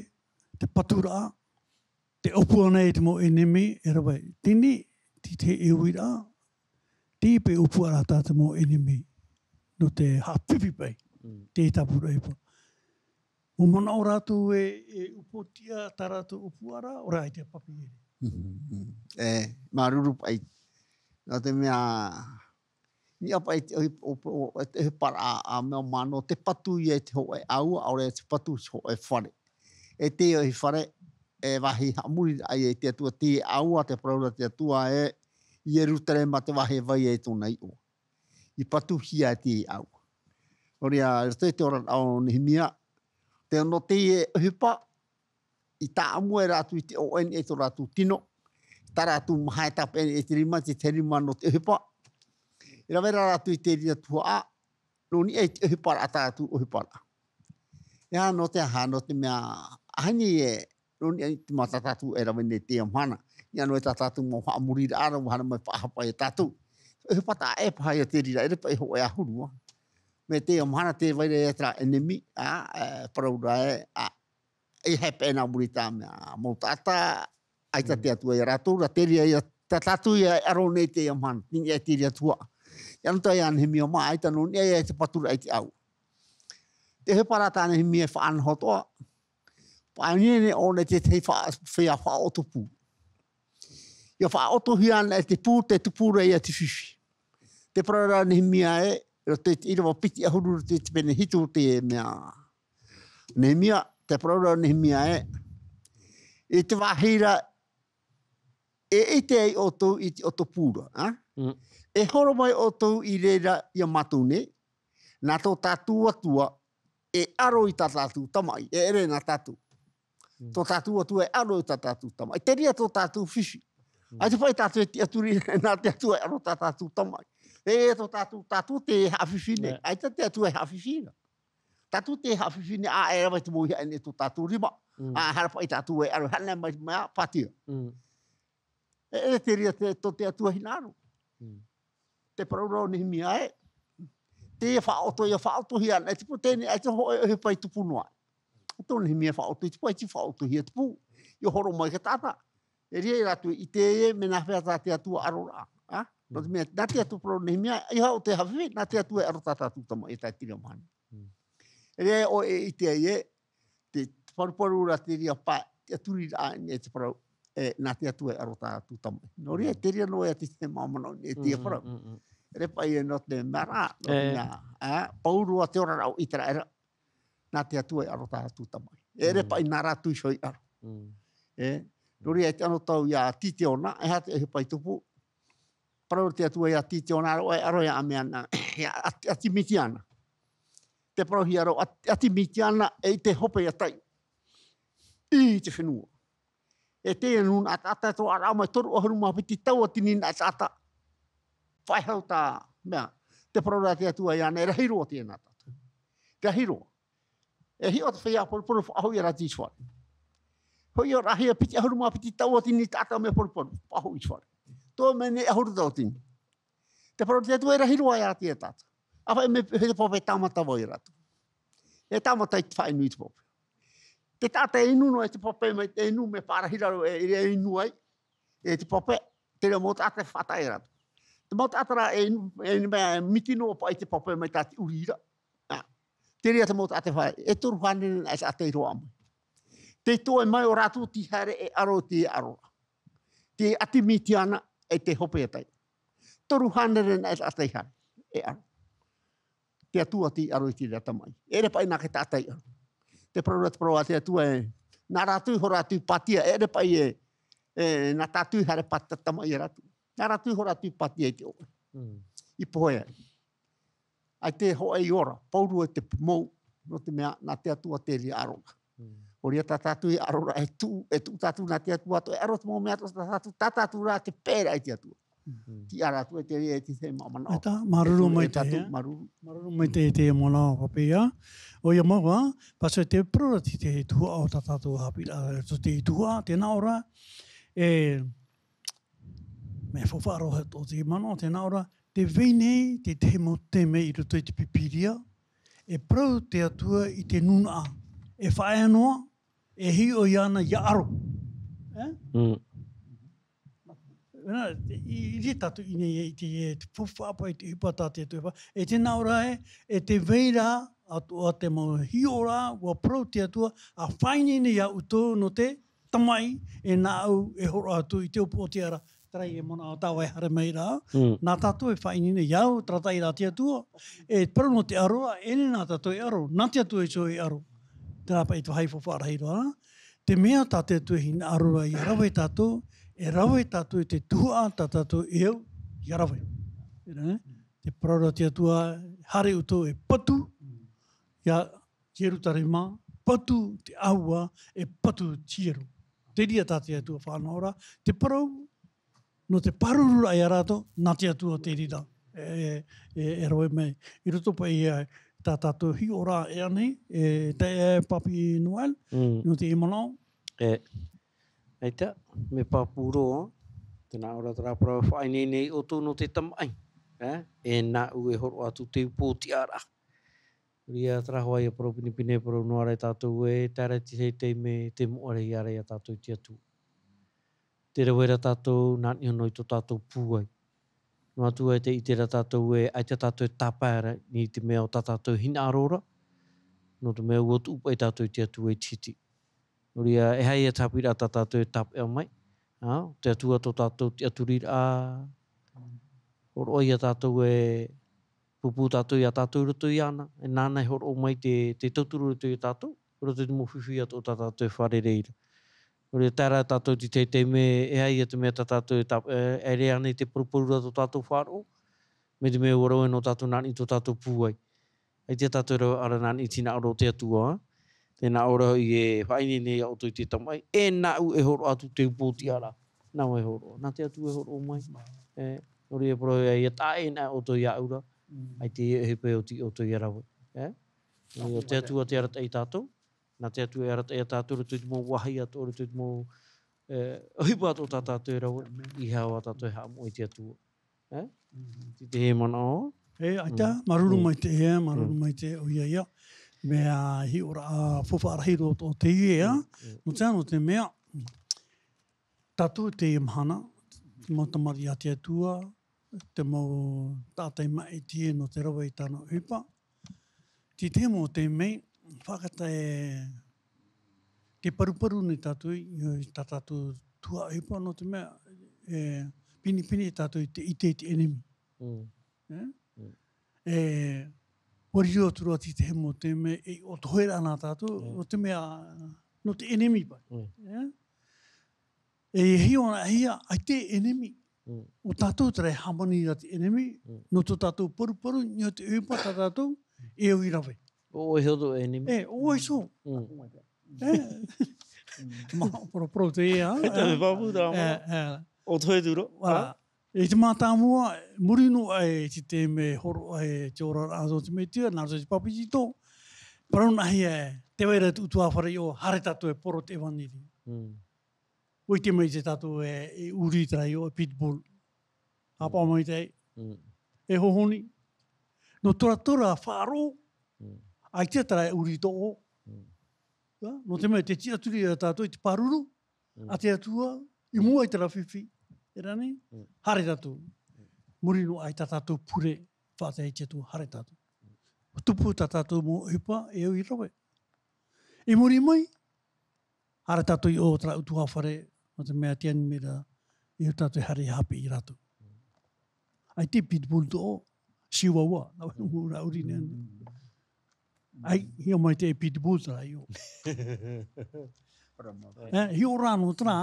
te paturaʻa, te ʻōpua nei te mau ʻenemi, e rave. Teie, te, te e uiraʻa, te pae ʻōpua rā tā te mau ʻenemi, nō te haʻapipi paʻi, te tāpura ʻohipa. ʻUa manaʻo rātou e, e upoʻotiʻa tā rātou ʻōpua ra, ʻaore rā i te papi ere. E, māuruuru paʻi. Nō te mea, Niʻa paʻi te ʻohi-, ʻo, ʻo, ʻo, te ʻohiparaʻa, ʻa mea mano, te patu ia i te hōʻē ʻāua, ʻaore te patu i te hōʻē fare. E te ʻohi fare, e vāhi haʻamoriraʻa ia i te Atua, te ʻāua, te parau ra te Atua, e Ierutarema te vāhi e vai ai tōna iʻoa. I patuhia te ʻāua. Nō reira, i roto i te oraraʻa o Nehemia, te ono teie ʻohipa, i tāʻamua e rātou i te ʻoʻeni e tō rātou tino, tā rātou maha e tāpeʻa i te rima, te, te rima nō te ʻohipa. I rave ra rātou i te reira tuhaʻa, nō niʻa i te ʻohiparaʻa tā rātou ʻohiparaʻa. E aha, nō te aha, nō te mea, ʻaita e, nō niʻa i te mea tā tātou e rave nei teie mahana. Niʻa noa i tā tātou mau haʻamoriraʻa ra, ʻua haere mai faʻahapa ia tātou. ʻOhipa taʻa ʻē paha ia te reira, ʻere paʻi hōʻē ʻahuru. Mai teie mahana tē vai ra ia terā ʻenemi, ā, e, parau ra e, ā, ʻeiaha e peʻe nā muri i tā mea mau taʻata, ʻaita te Atua ia rātou, ra te reira ia, tā tātou ia e ʻaro nei teie mahana, niʻa i te reira tuhaʻa. ʻIa nō tā ia Nehemia mā, ʻaita nō niʻa ia te paturaʻa i te ʻāua. Te ʻohiparaʻa tā Nehemia e faʻanahotoʻa, faʻaʻite nei ʻōna i te tahi fa-, feiā faʻaʻoto pū. ʻIa faʻaʻotohia ana e te pū, tē tupu ra ia te fifi. Te parau ra Nehemia e, i roto i te ʻīrava piti ʻahuru, i roto i te pene hitu te mea. Nehemia, te parau ra Nehemia e, i te vāhi ra, e ʻite ai ʻoutou i te ʻoto pū ra, ā? E horo mai ʻoutou i reira ia mātou nei, nā tō tātou Atua, e ʻaro i tā tātou tamaʻi, e ʻere nā tātou. Tō tātou Atua e ʻaro i tā tātou tamaʻi. Te reira tō tātou fifi. ʻAita paʻi tātou e tiʻaturi, nā te Atua e ʻaro tā tātou tamaʻi. E, e tō tātou, tātou tē haʻafifi nei. ʻAita te Atua e haʻafifi ra. Tātou tē haʻafifi nei, ā, e rave te mau ʻēʻa nei tō tātou rima. Ā, haere paʻi tātou e ʻaro, haere mai, mai, pātia. E, e te reira te, tō te Atua hinaʻaro. Te parau ra o Nehemia e. Te faʻaʻoto, ʻia faʻaʻotohia ana e te pū, teie nei, ʻaita hōʻē ʻohipa i tupu noa. Tō Nehemia e faʻaʻoto i te pū, ʻaita i faʻaʻotohia te pū. ʻIa horo mai te taʻata. E reira rātou i ʻite e, mea nāhea tā te Atua e ʻaro ra. Ā? Nō te mea, nā te Atua parau Nehemia, ʻeiaha ʻoutou e haʻafifi, nā te Atua e ʻaro tā tātou tamaʻi e tae i te reira mahana. E reira ʻoe e ʻite ai e, te, te paruparu ra te reira pae, te tiʻaturiraʻa e te parau, e, nā te Atua e ʻaro tā tātou tamaʻi. Nō reira, te reira noa ia te, te māmā nō e te parau. E ʻere paʻi e nō te mea ra, nō te mea, ā, pauroa te oraraʻa o ʻĪteraʻera, nā te Atua e ʻaro tā tātou tamaʻi. E ʻere paʻi nā rātou iho i ʻaro. E, nō reira, e te anotau ia Tīteona, e aha te ʻohipa i tupu, parau te Atua ia Tīteona, ʻaore e ʻaro ia ʻamea na, ia ʻati, ʻati Mitiana. Te parauhia ra ʻo ʻati, ʻati Mitiana, e i te hope ia Taiʻo. I te fenua. E teie nūnaʻa taʻata e toru ʻāraʻa mai toru ʻahuru mā piti tauatini nā taʻata. Faʻahou tā, mea, te parau ra te Atua iāna, e rahi roa teie nā taʻata. Rahi roa. E hiʻo te feiā poroporo faʻahou ia rātou i te fare. Hoʻi ʻo rahia piti ʻahuru mā piti tauatini taʻata mea poroporo faʻahou i te fare. Tō mea nei ʻahuru tauatini. Te parau te Atua e rahi roa ia rātou ia taʻata. ʻĀfaʻi mai te pape e tāmata vau ia rātou. E tāmata i te faʻainu i te pape. Te taʻata e inu noa i te pape mai te inu mea pārahi raro e, e inu ai. E te pape, te reira mau taʻata e faʻataʻa ia rātou. Te mau taʻata rā e inu, e inu mea miti noa paʻi te pape mai tā te ʻurira. Ā, te reira te mau taʻata e faʻa, e toru hānere nā taʻata i roaʻa mai. Tei toe mai ʻo rātou tei haere e ʻaro te ʻaro ra. Te ʻati Mitiana e te hope ia Taiʻo. Toru hānere nā taʻata i haere e ʻaro. te Atua tei ʻaro i te reira tamaʻi. E ʻere paʻi nā te taʻata i ʻaro. Te parau ra te parau a te Atua ē, nā rātou i hora atu i pātia, e ʻere paʻi ē, e, nā tātou i haere pātia tamaʻi ia rātou. Nā rātou i hora atu i pātia i te ʻoʻe. Mm. I pohe ai. ʻAita e hōʻē i ora, pauroa te mau, nō te mea, nā te Atua te reira ʻaro ra. Mm. ʻOia tā tātou e ʻaro ra, e tuʻu, e tuʻu tātou nā te Atua atoʻa, e ʻaro te mau mea atoʻa tā tātou, tā tātou rā te pēraʻa i te Atua. Mm. Tiʻa rā atu e te, e te, te ma-, manaʻo. ʻAita, māuruuru E, e maitaʻi, tātou, e? Māuruuru. Māuruuru maitaʻi te manaʻo, Papi, ā. ʻOia mau, ā, pātoa te parau ra te, te tuhaʻa o tā tātou haʻapiʻiraʻa, ā, tō te tuhaʻa, tē nā ʻō ra, e, mea faufaʻa roa tō te manaʻo, tē nā ʻō ra, tē vai nei te tahi mau taime i roto i te Pīpīria, e parau te Atua i te nūnaʻa, e faʻaea noa, e hiʻo iāna ʻia ʻaro. E? Mm. Nā, i, i te tātou i nei, i te, i te faufaʻa paʻi, te ʻohipa tā te Atua e fa-, e tē nā ʻō ra ē, e tē vai ra atoʻa te mau hiʻoraʻa, ʻua parau te Atua, ʻa faʻaineine ia ʻoutou nō te tamaʻi, e nāʻu e hōroʻa atu i te upoʻo tiʻaraʻa, terā ia manaʻo tā vau e haere mai ra. Mm. Nā tātou e faʻaineine, ʻia au, terā taʻi ra te Atua, e parau nō te ʻaro, e nā tātou e ʻaro, nā te Atua iho e ʻaro. Terā paʻi te vāhi faufaʻa rahi roa. Te mea tā te Atua e hinaʻaro ra ʻia rave tātou, e rave tātou i te tuhaʻa tā tātou e au ʻia rave. E rā, te parau ra te Atua, haere ʻoutou e patu, ia Ierutarema, patu te ʻāua, e patu te hiero. Te reira tā te Atua faʻanahoraʻa, te parau, nō te pārururaʻa ia rātou, nā te Atua te reira. E, e, e rave mai. I roto paʻi ia tā tātou hiʻoraʻa e ani, e, te, e, Papi Noel, Mm. nō te manaʻo. E, ʻaita, mea pāpū roa, tē nā ʻō ra terā parau, faʻaineine ia ʻoutou nō te tamaʻi. E, e nāʻu e hōroʻa atu te upoʻo tiʻaraʻa. Reira terā hoʻi ia parau pinepine, parau noa ra ia tātou ē, tae ra i te taime, te moʻa ra ia tātou i te Atua. Tē rave ra tātou, nā niʻa iho i tō tātou pūai. Noa atu ā tē ʻite ra tātou ē, ʻaita tātou e tāpae ra i te mea o tā tātou hinaʻaro ra, nō te mea ʻua tuʻu paʻi tātou i te Atua i te hiti. Nō reira, e aha ia te haʻapiʻiraʻa tā tātou e tāpeʻa mai, ā, te Atua tō tātou tiʻaturiraʻa, hōroʻa ia tātou e pūpū tātou ia tātou i roto iāna, e nāna e hōroʻa mai te, te tauturu i roto ia tātou, i roto i te mau fifi atoʻa tā tātou e fārerei ra. Nō reira, tae ra tātou i te tahi taime, e aha ia te mea tā tātou e tāp-, e, e ʻere ānei te paruparu ra tō tātou faʻaroʻo, mai te mea ʻua rave noa tātou nā niʻa i tō tātou pūai. ʻAita tātou e rave ra nā niʻa i te hinaʻaro o te Atua, tē nā ʻō ra hoʻi e faʻaineine ia ʻoutou i te tamaʻi, e nāʻu e hōroʻa atu te upoʻo tiʻaraʻa. Nāʻu e hōroʻa, nā te Atua e hōroʻa mai. E, nō reira e parau ē, ʻia taʻa ʻē anaʻe ʻoutou iāʻu ra, Mm. ʻaita e ʻohipa e oti ʻoutou ʻia rave. E? Nō reira, te Atua tē arataʻi ia tātou, nā te Atua e arataʻi ia tātou, i roto i te mau vāhi atoʻa, i roto i te mau, e, ʻohipa atoʻa tā tātou e rave, ʻeiaha ā tātou e haʻamoʻe i te Atua. E? Mhm. Te tahi manaʻo. E, ʻaita, Mm. māuruuru Mm. maitaʻi, e, māuruuru Mm. maitaʻi, ʻoia ia. Mea hiʻoraʻa faufaʻa rahi roa tō teie, ā. Mm, mm. Nō te aha, nō te mea, tātou i teie mahana, te mau tamariʻi a te Atua, te mau taʻata i maʻiti nō te rave i tāna ʻohipa. Te tahi mau taime, faʻakata e, tē paruparu nei tātou i, i tā tātou tuhaʻa ʻohipa, nō te mea, e, pinepine tātou i te, i te, i te ʻenemi. Mm. E? Mm. E, ʻua riro atu ra te tahi mau taime, e, ʻo tohe ra nā tātou, Mm. nō te mea, nō te ʻenemi paʻi. Mm. E? E hiʻo anaʻe ia, ʻaita e ʻenemi. Mm. ʻO tātou terā e hāmani ra te ʻenemi, Mm. nō tō tātou paruparu, nō te ʻohipa tā tātou, e au i rave. ʻO ʻoe iho tō ʻenemi. E, ʻo ʻoe iho. Mm. E. Mea poroporo teie, ā? E, tā te pāpū, tā E, manaʻo. E. ʻO tohe atu ra. Voilà. Ā? I te mātāmua, muri noa i te taime hōroʻa ai te oraraʻa o te Mesia, nā roto i te papetito, parau anaʻe ia, tē vai ra te ʻutuāfare ʻo haere tātou e poro te ʻevanelia. Mm. ʻUa ʻite mai tātou e, e ʻurī terā iho, e pitbull. Haʻapaʻo Mm. maitaʻi. Mm. E hohoni. Nō toratora faʻaroʻo. Mm. ʻAita terā e ʻurī toʻo. Mm. Ā, nō te mea, tē tiʻaturi ra tātou i te pāruru. Mm. A te Atua, i mua i terā fifi. E rā nei, Mm. haere tātou. Muri noa i tā tātou pure, faʻatae i te Atua, haere tātou. Tupu tā tātou mau ʻohipa, e au i rave. I muri mai, haere tātou i ʻō terā ʻutuāfare, nō te mea tē ani mai ra, e au tātou e haere haʻapiʻi ia rātou. ʻAita e pitbull toʻo, Chihuahua, nā vau e mau rā ʻuri nei. Ai, hiʻo mai te pitbull terā, hiʻo. E, hiʻo rā nō terā,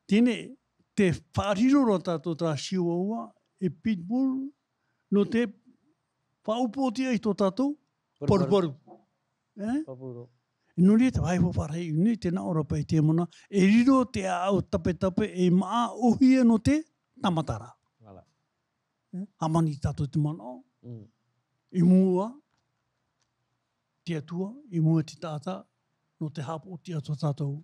teie nei, te faʻariro ra tātou terā Chihuahua, e pitbull, nō te faʻaʻopoʻotiʻa i tō tātou paruparu. E? Paruparu. Nō reira te vāhi faʻaroʻo nei, tē nā ʻō ra paʻi te mana, e riro te ʻāʻau tapetape, e māʻa ʻōhie nō te tāmata ra. E? Hāmani tātou te manaʻo. I mua, te Atua, i mua te taʻata, nō te haʻapaʻotiʻa tō tātou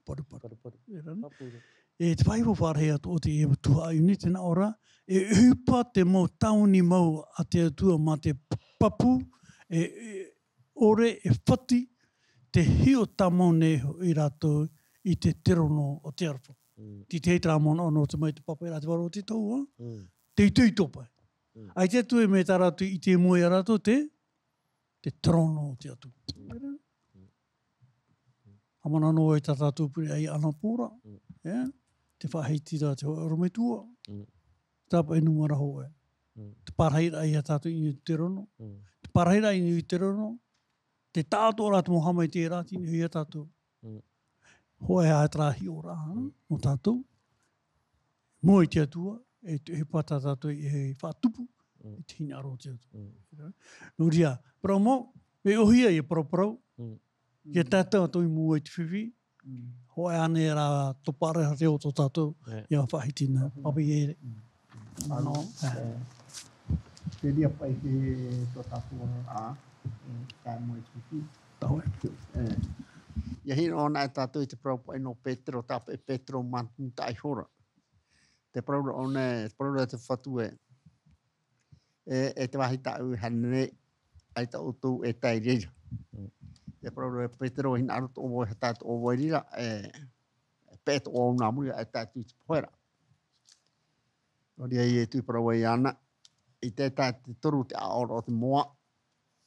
paruparu. Paruparu. E rā nei. E te vāhi faʻaroʻo atu o te e tuhaʻa iuni, tē nā ʻō ra, e ʻohipa te mau tāvini mau a te Atua mā te papu, e, e ʻore e fati, te hiʻo tāmau nei hoʻi rātou i te terono o te aroha. Te tahi terā manaʻo nō te mai te papa i rā te varo o te tau, ā? Te itoito paʻi. ʻAita atu e mea tā rātou i ʻite i mua ia rātou te, te terono o te Atua. Hāmani noa i tā tātou pure ai anapō ra, e? Te faʻahiti ra te hōʻē ʻorometua. Tāpaʻo e nūmera hōʻē. Te pārahiraʻa ia tātou i niʻa i te terono. Te pārahiraʻa i niʻa i te terono. Te taʻatoʻaraʻa te mau haʻamaitaʻiraʻa, tei niʻa ia tātou. Hōʻē ā terā hiʻoraʻa, nō tātou. Mua i te Atua, e te ʻohipa tā tātou e faʻatupu, i te hinaʻaro o te Atua. Nō reira, parau mau, e ʻōhie ia paraparau, ia tātou atoʻa i mua i te fifi, hōʻē ānei rā tō pārahiraʻa o tō tātou, ia faʻahiti na, papi e. Nō, e. Te reira paʻi te tō tātou ā, e, tae mai te fifi. Tau e. E. Ia hinaʻaro anaʻe tātou i te parau paʻi nō Petero, tāpaʻo e Petero mā te mutaʻa iho ra. Te parau ra ʻōna, te parau ra te Fatu e. E, e te vāhi tāʻu e haere nei, ʻaita ʻoutou e tae i reira. Te parau ra e Petero, e hinaʻaro atoʻa vau e haere atoʻa vau i reira, e, e peʻe atoʻa vau nā muri, e tae atu i te pohe ra. Nō reira, e tū parau ai iāna, i te tae te toru te ʻāʻaoraʻa o te moa,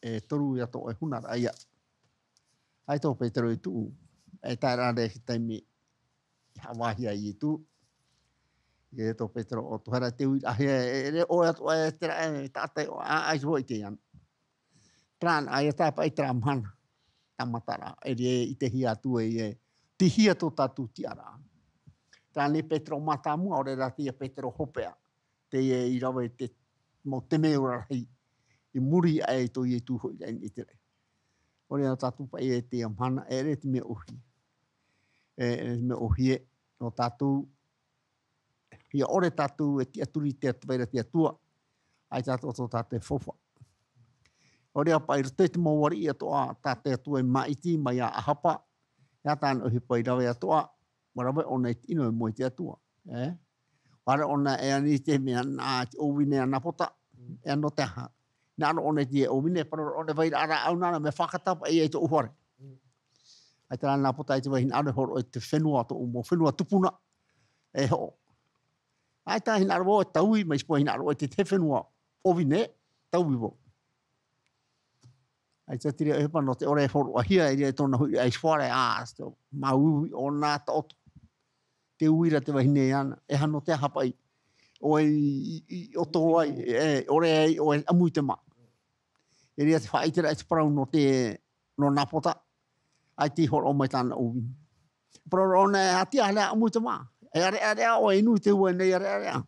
e toru ia tō e huna ra ia. ʻAita ʻo Petero i tuʻu, e tae ra te taime i haʻavāhi ai Ietu. E tō Petero ʻo Tohera te uiraʻa hia, e, e, ʻoe atoʻa e te raʻa, e taʻata, ʻo, ā, ʻaita vau i ʻite iāna. Terā, ʻaita tāpaʻo i terā mahana, tāmataraʻa, e riro i te hia atu e, e, te hia tō tātou tiʻaraʻa. Terā nei Petero mātāmua, ʻaore rā teie Petero hopeʻa, teie i rave i te mau temeio rahi, i muri aʻe i tō Ietu hoʻi i te raʻi. ʻOia nō tātou paʻi e teie mahana, e ʻere te mea ʻōhie. E, e te mea ʻōhie, nō tātou, ʻia ʻore tātou e tiʻaturi i te Atua, i te Atua, ʻaita atoʻa tō tātou e faufaʻa. ʻOia paʻi i roto i te mau ariʻi atoʻa tā te Atua i māʻiti mai iā Ahaba, ʻia tāna ʻohipa i rave atoʻa, ʻua rave ʻōna i te ʻino i mua i te Atua, e? ʻUa rave ʻōna e ani i te mea nā te ʻōvine a Napota, e nō te aha? Hinaʻaro ʻōna i te ʻōvine, parau ra ʻōna e vai ra rā ʻauna ra, mea fātata paʻi ia i tōʻu fare. ʻAita rā Napota i te vai hinaʻaro e hōroʻa i te fenua, tōʻu mau fenua tupuna, e hoʻo. ʻAita hinaʻaro vau e taui, mai te pohe hinaʻaro i te, te fenua ʻōvine, taui vau. ʻAita te reira ʻohipa nō te ʻore e hōroʻahia, e riro tōna huiraʻatira i te fare, ā, te māuiui ʻōna taʻoto. Te uira te vahine iāna, e aha nō te aha paʻi. ʻOe i, i, i ʻoto ai, e, ʻore ai, ʻoe ʻamu i te mā. E riro te faʻaʻiteraʻa i te parau nō te, nō Napota, ʻaita i hōroʻa mai tāna ʻōvine. Parau ra ʻōna e hātiʻa, ʻareʻa ʻamu i te mā. E ʻareʻa, ʻareʻa, ʻoe inu i te ua nei, ʻareʻa, ʻareʻa.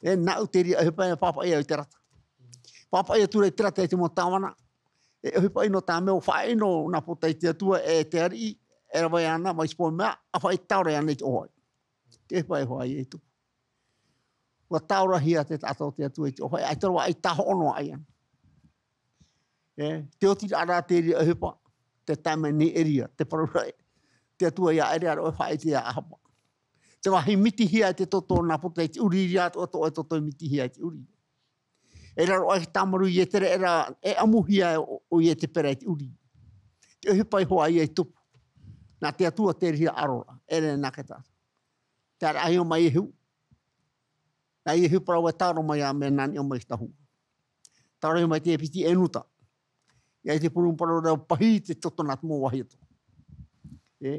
E nāʻu te reira ʻohipa e pāpaʻi au i te rata. Pāpaʻi atu ra i te rata i te mau tāvana. E ʻohipa ʻino tā mea ʻo faʻaʻino Napota i te Atua e te ariʻi, e rave ana, mai te pohe mea, ʻa faʻaʻite tāora ana i te ʻō. Te ʻohipa e hoʻi e tupu. ʻUa tāorahia te taʻata o te Atua i te ʻō, ʻaita roa ʻaita hoʻo noa ai ana. E, te oti ra rā te reira ʻohipa, te taime nei Eria, te parau ra e. Te Atua ia Eria rā ʻoe faʻaʻite iā Ahaba. Te vāhi mitihia e te toto o Napota i te ʻurī, i reira atoʻa tō ʻoe toto e mitihia i te ʻurī. E raro ai te tāmaru Ietera, e ʻamuhia ʻo, ʻo Ietepera i te ʻurī. Te ʻohipa iho ā ia i tupu. Nā te Atua te reira aro ra, e rere nā ke tā. Te ʻāreʻa iho mai Iehu. Nā Iehu parau e tāoro mai ā mea nā niʻa mai i te tahua. Tāoro iho mai te piti ʻēnuta. ʻIa ʻite purūmu parau ra pahī te toto nā te mau vāhi atoʻa. E,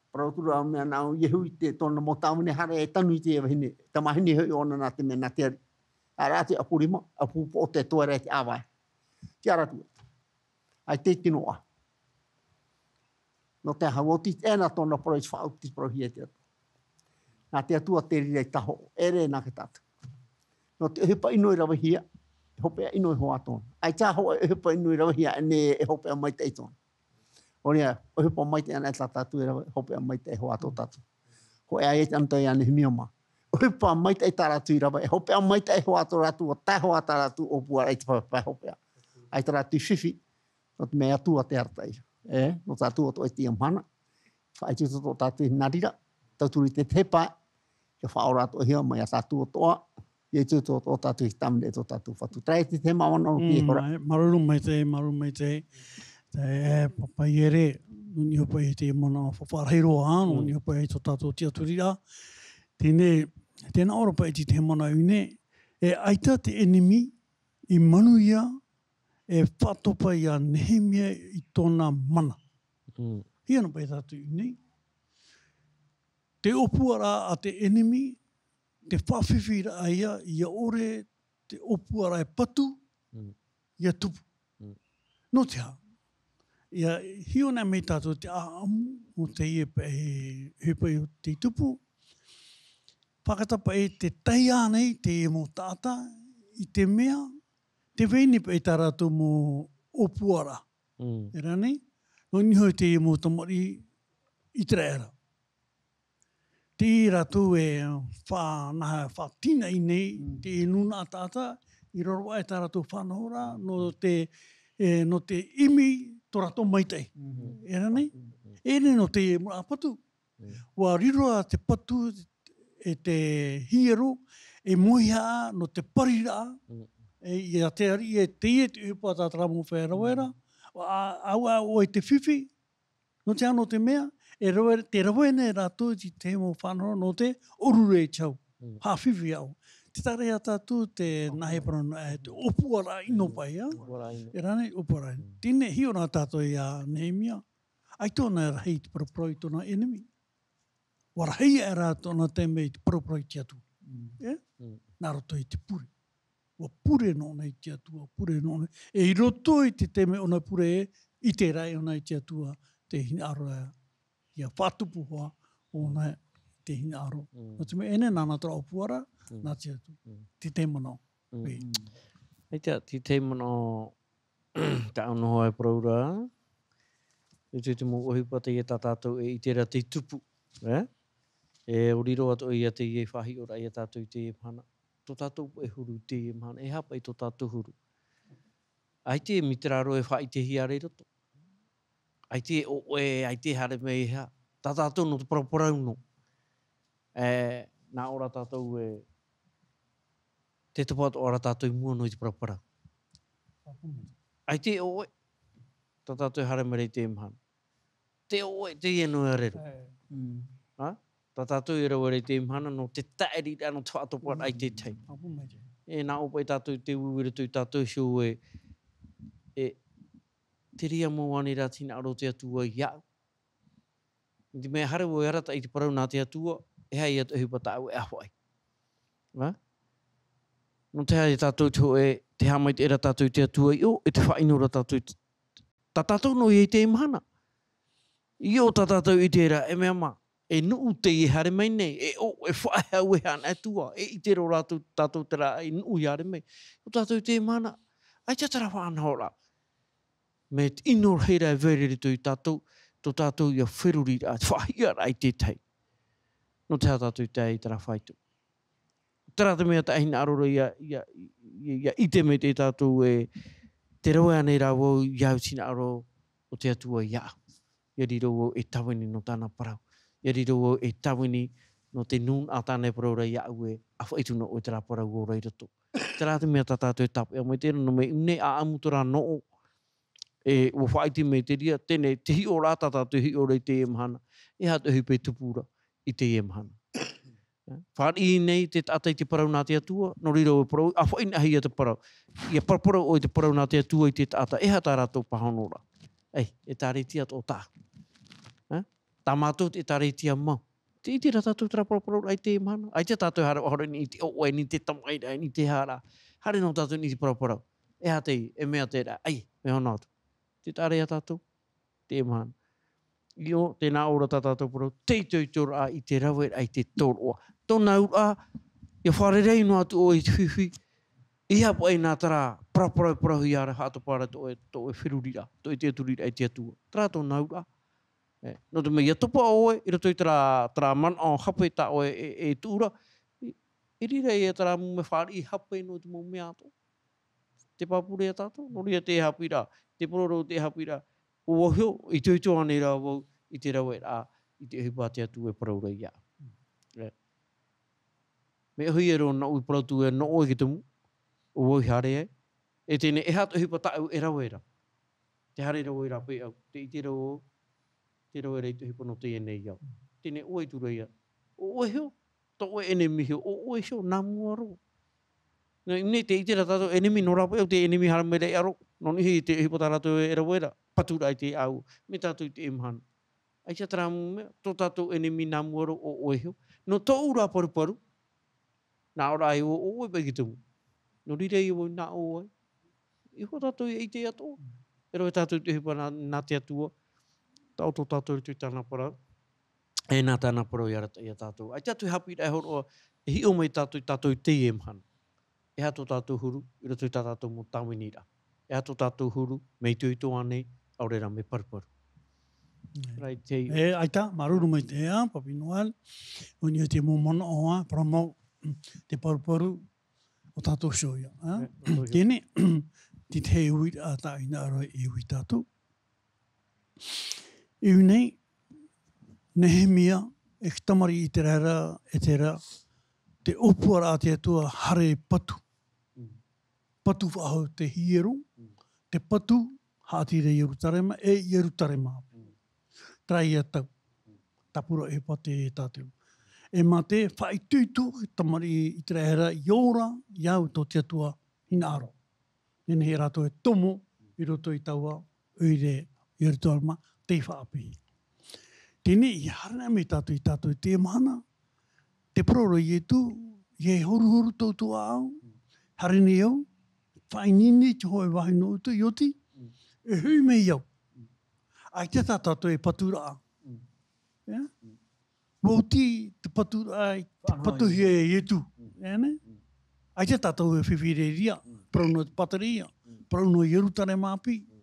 parau atu ra mea nā Iehu i te tōna mau tāvini haere e tanu i te vahine. Tamahine hoʻi ʻōna nā te mea nā te ariʻi. ʻAraʻa te ʻapu rima, ʻapu poʻo te toera e te ʻāvae. Te ara atu. ʻAita e tino ʻā. Nō te aha, ʻua oti ʻē na tōna parau i te faʻaoti te parauhia e te Atua. Nā te Atua te reira i tahoʻo, ʻere nā ke tātou. Nō te ʻohipa ʻino i ravehia, e hopeʻa ʻino e hoa tōna. ʻAita hoʻi e ʻohipa ʻino i ravehia, e nehenehe e hopeʻa maitaʻi tōna. ʻOia, ʻohipa maitaʻi ana e tā tātou e rave, e hopeʻa maitaʻi e hoa tō tātou. Hōʻē ā ia te anotau ia Nehemia mā. ʻOhipa maitaʻi tā rātou i rave, e hopeʻa maitaʻi e hoa tō rātou, ʻua tae hoʻi tā rātou ʻōpuaraʻa i te pae, pae hopeʻa. ʻAita rātou i fifi, nō te mea Atua te arataʻi. E, nō tātou atoʻa i teie mahana. Faʻaitoito tō tātou i nā reira, tauturu i te tahi pae, ʻia faʻaorahia mai ia tātou atoʻa, ʻia itoito atoʻa tātou i te Tamariʻi e tō tātou Fatu. Terā ia te tahi mau manaʻo nō teie hora. Mm, māuruuru maitaʻi, māuruuru maitaʻi. Te, e, Pāpā Iere, nō niʻa paʻi i te manaʻo faʻaʻarahi roa, nō Mm. niʻa paʻi i tō tātou tiʻaturiraʻa. Teie nei, tē nā ʻō ra paʻi i te tahi manaʻo nei, e ʻaita te ʻenemi i manuia, e faʻatopa ia Nehemia i tōna mana. Mm. Hia ana paʻi tātou i ʻō nei. Te ʻōpuaraʻa a te ʻenemi, te faʻafifiraʻa ia, ʻia ʻore te ʻōpuaraʻa e patu, Mm. ʻia tupu. Mm. Nō te aha? ʻIa hiʻo na mai tātou te ʻāʻamu o teie paʻi, he paʻi o te tupu. Fakatapaʻi te tahi ānei, teie mau taʻata, i te mea, tē vai nei paʻi tā rātou mau ʻōpuaraʻa. Mm. E rā nei, nō niʻa i teie mau tamariʻi ʻĪteraʻera. Tei rātou e fa-, nā, faʻatīnaʻi nei, Mm. te nūnaʻa taʻata, i raro aʻe tā rātou faʻanahoraʻa, nō te, e, nō te ʻimi tō rātou maitaʻi. Mm. E rā nei? Mm. E nei nō te muraʻa patu. Mm. ʻUa riro ā te patu, e te hiero, e moihaʻa nō te pariraʻa, Mm. e, ia te ariʻi e teie te ʻohipa tā te mau feiā rave ra, Mm. ʻa, ʻa, ʻa, ʻo i te fifi, nō te aha, nō te mea, e rave, tē rave nei rātou i te mau faʻanahoraʻa nō te ʻōrure i te hau. Mm. Faʻafifi aʻo. Tē taʻa ra ia tātou te Mm. nāhea parau noa, e, te ʻōpuaraʻa ʻino Mm. paʻi, ā? ʻŌpuaraʻa ʻino. E rā nei, ʻōpuaraʻa ʻino. Mm. Teie nei hiʻo na tātou ia Nehemia. ʻAita ʻōna e rahi i te paraparau i tōna ʻenemi. ʻUa rahi aʻe rā tōna taime i te paraparau i te Atua. Mm. E? Mm. Nā roto i te pure. ʻUa pure nōna i te Atua, pure nōna. E i roto i te taime ʻōna pure, e ʻite ra ʻōna i te Atua, te hinaʻaro ia faʻatupu hoʻi ʻōna te hinaʻaro. Mm. Nō te mea ʻē nei nāna terā ʻōpuaraʻa, Mm. nā te Atua. Mm. Te tahi manaʻo. Mm. Pē. Mm. ʻAita, te tahi manaʻo, tāʻu noa e parau ra. I te, te mau ʻohipa teie tā tātou e ʻite ra te tupu, e? E ʻua riro atoʻa ia teie faʻahiʻoraʻa ia tātou i teie mahana. Tō tātou paʻi huru i teie mahana, e aha paʻi tō tātou huru? ʻAita e mea terā roa e faʻaʻitehia ra i roto. ʻAita e ʻoʻe, ʻaita e haere mai e aha. Tā tātou nō te paraparau nō. E, nā ʻō ra tātou e, tē topa atoʻa ra tātou i mua noa i te paraparau. ʻAita e ʻoʻe, tā tātou e haere mai ra i teie mahana. Te ʻoʻe, teie noa e riro. E. Mm. Ha? Tā tātou e rave ra i teie mahana, nō te taʻiriraʻa, nō te faʻatoparaʻa i te tahi. Mm. ʻĀpō maitaʻi. E, nā ʻō paʻi tātou te uiui i roto ia tātou iho e, e, te reira mau ānei rā te hinaʻaro o te Atua iāʻu. I te mea haere vau e arataʻi i te parau nā te Atua, e aha ia te ʻohipa tāʻu e ʻāfaʻi. Ha? Nō te aha ia tātou te hōʻē, tē haʻamaitaʻi ra tātou i te Atua i ʻō, e tē faʻaʻino ra tātou i te, tā tātou noa ia i teie mahana. I ʻō tā tātou i ʻite ra, e mea mā, e nuʻu teie e haere mai nei, e ʻō, e faʻahou e haʻa Atua, e ʻite ra rātou, tātou terā e nuʻu i haere mai. ʻO tātou i teie mahana, ʻaita terā faʻanahoraʻa. Mea ʻino rahi ra e vai ra i roto ia tātou, tō tātou ia feruriraʻa, te faʻahiʻaraʻa i te tahi. Nō te aha tātou i tae i terā faito. Terā te mea tā e hinaʻaro ra ia, ia, ia, ia ʻite mai te tātou e, tē rave ānei ra vau iāʻu te hinaʻaro o te Atua iāʻu. ʻIa riro vau e tāvini nō tāna parau. ʻIa riro vau e tāvini nō te nūnaʻa tāna e parau ra iāʻu e ʻāfaʻi atu noa ʻoe terā parau ʻo ora i roto. Terā te mea tā tātou e tāpeʻa mai te reira, nō te mea i ʻō nei ʻāʻamu terā nō ʻō, e, ʻua faʻaʻite mai te reira, teie nei, te hiʻoraʻa tā tātou e hiʻo ra i teie mahana, e aha te ʻohipa e tupu ra i teie mahana. Fāriʻi nei te taʻata i te parau nā te Atua, nō reira e parau, ʻāfaʻi anaʻe ia te parau. ʻIa paraparau ʻoe i te parau nā te Atua i te taʻata, e aha tā rātou pāhonoraʻa. Ei, ʻĒkālesia atoʻa tāʻu. E? Tā mātou te ʻĒkālesia mau. Te ʻite ra tātou terā paraparau ra i teie mahana. ʻAita tātou e haere ʻoaʻoa nei i te ʻoʻoe, i te tamaʻi ra, i te hara. Haere nō tātou i te paraparau. E aha te, e mea te ra, ai, mea hana atu. Te taʻare ia tātou, teie mahana. ʻIo, tēnā ʻō ra tā tātou parau, te itoito ra i te rave ra i te tōroʻa. Tōna auraʻa, ia fārerei noa atu ʻoe i te fifi, ʻeiaha paʻi nā terā paraparau e parauhia ra, haʻatopa ra tō ʻoe, tō ʻoe feruriraʻa, tō ʻoe tiʻaturiraʻa i te Atua. Terā tōna auraʻa. E, nō te mea, ia topa ʻoe, i roto i terā, terā manaʻo hape tā ʻoe e, e tuʻu ra, i, i reira ia terā mau mea fāriʻi hape nō te mau mea atoʻa. Te pāpū ra ia tātou, nō reira te haʻapiʻiraʻa, te parau ra te haʻapiʻiraʻa, ʻo vau iho, itoito ānei rā vau i te rave ra, i te ʻohipa a te Atua e parau ra ia. E. Mea ʻohi ē rō, nāʻu i parau atu ē, nō ʻoe ki te moʻa, ʻo vau i haere ai. E teie nei, e aha te ʻohipa tāʻu e rave ra? Te haere rave ra paʻi au, te ʻite ra vau, te rave ra i te ʻohipa nō teie nei ao. Teie nei, ʻo vai atu ra ia? ʻO ʻoe iho, tō ʻoe ʻenemi iho, ʻo ʻoe iho, nā mua roa. Nō, i teie nei te ʻite ra tātou ʻenemi, nō rāpaʻi au te ʻenemi haere mai ra i ʻaro, nō niʻa i te ʻohipa tā rātou e rave ra, patu ra i te ʻāua, mai tātou i teie mahana. ʻAita terā mau mea, tō tātou ʻenemi nā mua roa ʻo ʻoe iho. Nō tōʻu rā paruparu, nā ʻō ra ai ʻo, ʻo ʻoe paʻi ki te moʻa. Nō reira ia vau nā ʻō ai. ʻIa hoʻi tātou ia ʻite atoʻa. E rave tātou i te ʻohipa nā, nā te Atua. Taʻoto tātou i roto i tāna parau. E nā tāna parau i arataʻi ia tātou. ʻAita atu e haʻapiʻiraʻa e hōroʻa, e hiʻo mai tātou, tātou i teie mahana. E aha tō tātou huru, i roto i tā tātou mau tāviniraʻa. E aha tō tātou huru, mea itoito ānei, ʻaore rā mea paruparu. Right, hei. E, ʻaita, māuruuru maitaʻi, Papi Noel. ʻO niʻa i te mau manaʻo, ā, parau mau, te paruparu o tātou iho ia, ā? E, o tātou iho. Teie nei, te tahi uiraʻa tā ʻoe i hinaʻaro e ui ia tātou. E ui nei, Nehemia, e te tamariʻi Iteraera, Etera, te ʻōpuaraʻa a te Atua, haere patu. Mm. Patu faʻahou te hiero, Mm. te patu, haʻatīrā Ierutarema, e Ierutarema. Mm. Terā ia tau. Mm. Tāpura e pātē e tātou. E mā te faʻaitoito, tamariʻi Iteraera, i ora, i au tō te Atua hinaʻaro. Nehenehe rātou e tomo i roto i taua ʻoire, Ierutarema, tei faʻapiʻi. Teie nei, ʻia haere mai tātou ia tātou i teie mahana, te parau ra Ietu, ʻia horuhoru tō ʻoutou ʻāʻau, haere nei au, faʻaineine i te hōʻē vāhi nō ʻoutou, ʻia oti, e hoʻi mai au. ʻAita tā tātou e paturaʻa. Ia? ʻUa oti te paturaʻa, te patuhia e Ietu. Mm. E, nē? Mm. ʻAita tātou e fifi i reira, Mm. parau nō te Pātereia, Mm. parau nō Ierutarema ʻāpī. Mm.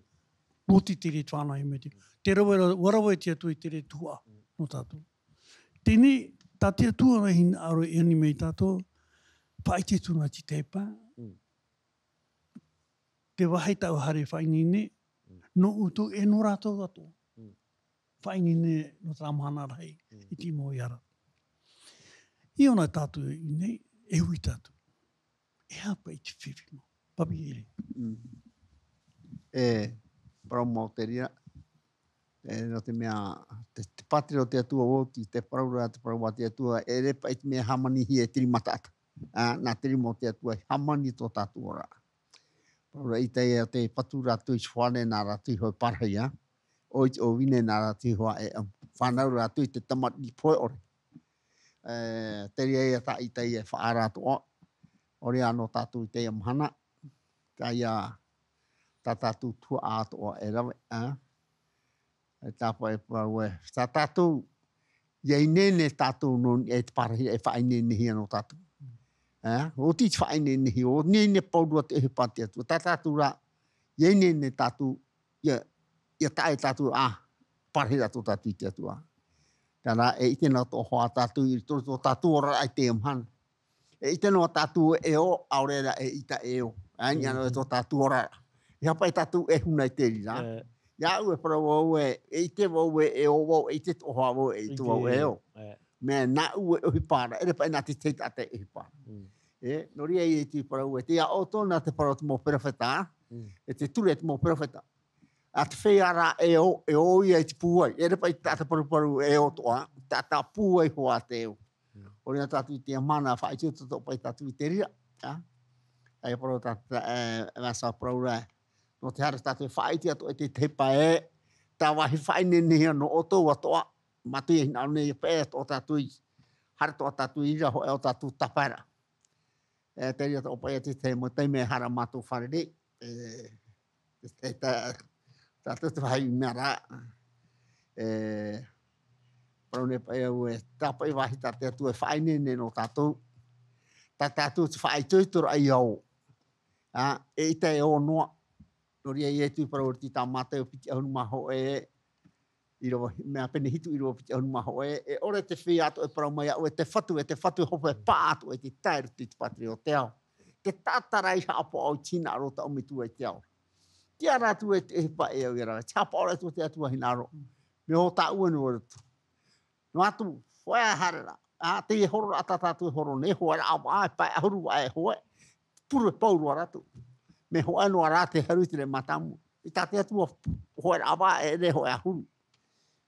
ʻUa oti te reira e fānaʻo mai te. Te rave ra, ʻua rave te Atua i te reira tuhaʻa Mm. nō tātou. Teie nei, tā te Atua rā hinaʻaro e ani mai ia tātou, faʻaʻite atu na te tepa. Mm. Te vāhi tāʻu haere faʻaineine, Mm. nō ʻoutou e nō rātou atoʻa. Mm. Faʻaineine nō terā mahana rahi, Mm. i te mau ʻīrava. I ʻō na tātou i ʻō nei, e ui tātou. E aha paʻi te fifi mau? Papi ʻEre. Mm. E, parau mau te reira. E, nō te mea, te, te pātireia o te Atua ʻua oti, te parau ra, te parau a te Atua, ʻeʻere paʻi te mea hāmanihia e te rima taʻata. Ā, nā te rima o te Atua, hāmani tō tātou oraraʻa. Parau ra ʻĪtaia, te patu rātou i te fare, nā rātou iho e pārahi, ā. ʻO i te ʻōvine, nā rātou iho e, ā, fānau rātou i te tamariʻi pohe ʻore. E, te reira ia tā ʻĪtaia e faʻaara atoʻa. ʻO reira nō tātou i teie mahana. Teie, tā tātou tuhaʻa atoʻa e rave, ā. E tāpaʻo e parau ē, tā tātou, ʻia ineine tātou nō niʻa i te pārahi e faʻaineinehia nō tātou. Ā, ʻua oti te faʻaineinehia, ʻua ineine pauroa te ʻohipa a te Atua. Tā tātou rā, ʻia ineine tātou, ʻia, ʻia tae tātou, ā, pārahi rā tō tātou i te Atua. Terā, e ʻite noa atoʻa hoʻi tātou i roto i tō tātou oraraʻa i teie mahana. E ʻite noa tātou e ʻo, ʻaore rā e ʻita e ʻo. Ā, i niʻa noa i tō tātou oraraʻa. E aha paʻi tātou e huna i te reira. E. Iāʻu e parau vau ē, e ʻite vau ē e ʻo vau, e ʻite atoʻa vau ē e ʻite vau e ʻo. E. Mea nāʻu e ʻohipa ra, ʻeʻere paʻi nā te tahi taʻata e ʻohipa ra. Mm. E, nō reira ia i te parau ē, tei iā ʻoutou nā te parau o te mau perofeta, Mm. e te ture a te mau perofeta. A te feiā rā e ʻo, e ʻo ia i te pūai. ʻEʻere paʻi te taʻata paruparu e ʻo atoʻa, taʻata pūai hoʻi te ʻo. Mm. ʻO reira tātou i teie mahana, faʻaitoito atoʻa paʻi tātou i te reira, ā? ʻA ia parau tā, tā, e, e Vasa parau ra, nō te haere tātou e faʻaʻite atoʻa i te ʻohipa ē, tā vāhi faʻaineinehia nō ʻoutou atoʻa, Mātou ia hinaʻaro nei e paʻi atoʻa tātou i, haere atoʻa tātou i reira hōʻē o tātou tāpaeraʻa. E, te reira tō paʻi atu te mau taime e haere mātou fārerei. E, e, tā, tātou te vāhi mea rā. E, parau nei paʻi au e, tā paʻi vāhi tā te Atua e faʻaineine nō tātou. Tā tātou te faʻaitoitoraʻa i ō. Ā, eʻita e ō noa. Nō reira ʻoia e tui parau atu i tā Mātaio piti ʻahuru mā hōʻē, ʻīrava, mea pene hitu, ʻīrava piti ʻahuru mā hōʻē, e ʻore te feiā atoʻa e parau mai iāʻu, e te Fatu, e te Fatu e hope paʻatoʻa i te tae i roto i te pātireia o te ao. Te taʻata rā i haʻapaʻo i te hinaʻaro o tāʻu Metua i te ao. Tiʻa rā atu e te, e paʻi au ia rā, te haʻapaʻo rā atu o te Atua hinaʻaro. Mea ʻo tāʻu e noa atu. Noa atu, hōʻē haereraʻa. Ā, teie hororaʻa tā tātou e horo nei, hōʻē vaʻa e pae ʻahuru vaʻa e hōʻē. Pure pauroa rātou. Mea hōʻē noa rā te haru i te reira mātāmua. I tā te Atua hōʻē vaʻa e ʻere hōʻē ʻahuru.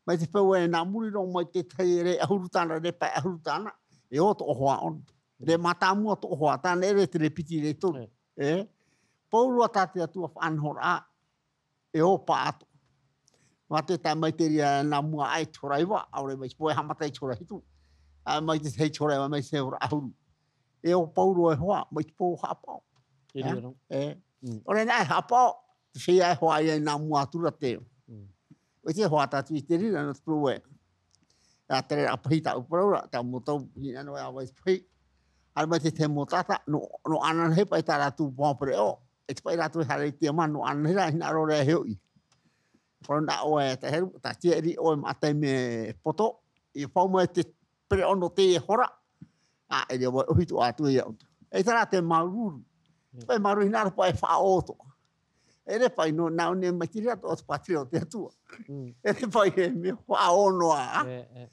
Mai te peu ē nā muri roa mai te tahi e ʻere ʻahuru tāna, e ʻere pae ʻahuru tāna, e ʻo toʻohoa ʻona. E ʻere mātāmua toʻohoa tāna, e ʻere te ʻere piti, e ʻere toru. E. E. Pauroa tā te Atua faʻanahoraʻa. E ʻo paʻatoʻa. Mā te tae mai te reira nā mua aʻe i te hora iva, ʻaore mai te peu e haʻamata i te hora hitu. ʻAe mai te tahi i te hora iva, mai te hora ʻahuru. E ʻo pauroa e hoa, mai te peu haʻapaʻo. Te reira. E. Mm. ʻOre nā e haʻapaʻo, te feiā e hoa ia nā mua atu ra te ʻo. Mm. ʻOia te hoa tātou i te reira, nō te peu ē. Ā, te reira pahi tāʻu parau ra, tā mau tau, i nā noa e ʻāvae te pahi. Haere mai te tahi mau taʻata, nō, nō ananahi paʻi tā rātou pāpare ʻo. E te paʻi rātou e haere i te ama nō ananahi rā, hinaʻaro rā e hoʻi. Parau nā ʻoe, tā Heru, tā Tiaʻiri, ʻoe maʻa taime poto, ʻia pau mai te pereʻoʻo nō teie hora. Ā, e riro vau e ʻohi atoʻa atu ia ʻoutou. E terā te māuruuru. Mm. Paʻi māuruuru hinaʻaro paʻi e faʻaʻō atoʻa. E ʻere paʻi nō, nā ʻō nei mai te reira atoʻa te pātireia o te Atua. Mm. E ʻere paʻi e mea faʻaʻō noa, ā? E, e.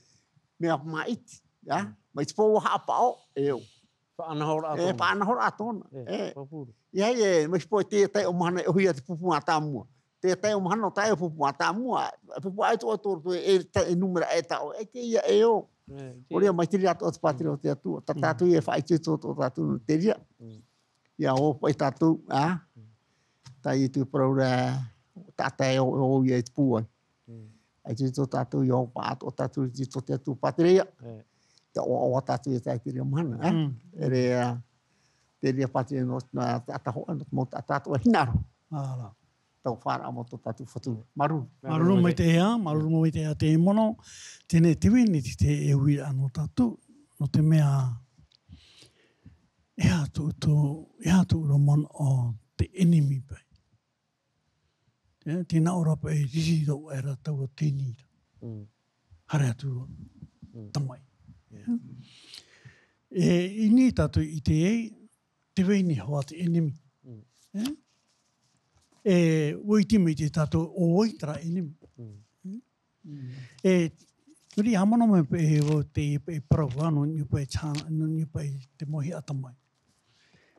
Mea māʻiti, ā? Mm. Mai te peu haʻapaʻo, e ʻo. Faʻanahoraʻa tōna. E, faʻanahoraʻa tōna. E, e. Pāpū. ʻIa, e, mai te peu teie taiʻo mahana e ʻohia te pupu mātāmua. Teie taiʻo mahana ʻo tae ʻo pupu mātāmua, pupu ʻaita ʻo tō rātou e, e, e numera e taʻo, e teie e ʻo. E, teie. ʻOre ia mai te reira atoʻa te pātireia o te Atua. Tā tātou ia e faʻaitoito tō tātou nō te reira. Mm. ʻIa ʻō paʻi tātou, ā? Mm. Tā Ietu e parau ra, taʻata e ʻo, ʻo ia i te pūai. Mm. ʻAita tō tātou ʻia ʻō paʻatoʻa tātou i tō te Atua pātireia. E. ʻIa ʻoaʻoa tātou ia tae i te reira mahana, ā? Mm. E ʻere, ā, te reira pātireia nō, nā taʻata hōʻē, nō te mau taʻata atoʻa e hinaʻaro. Ā, rā. Tau fāraʻa mau tō tātou Fatu. Māuruuru. Māuruuru maitaʻi ā, māuruuru maitaʻi ā te mono. Teie nei te uiraʻa nō tātou, nō te mea, e aha tō, tō, e aha tō ʻoe manaʻo te ʻenemi paʻi. Tē, tē nā ʻō ra paʻi e riri roa aʻera taua tēnei ra. Mm. Haere atu roa. Mm. Tamaʻi. Yeah. E, i niʻa tātou i ʻite ai, tē vai nei hoʻi te ʻenemi. Mm. E? E, ʻua ʻite mai te tātou ʻo vai terā ʻenemi. Mm. Mm. Mm. E, nō reira, haʻamanaʻo mai paʻi vau te, e parau, ā, nō niʻa paʻi te hana, nō niʻa paʻi te mau hiʻa tamaʻi.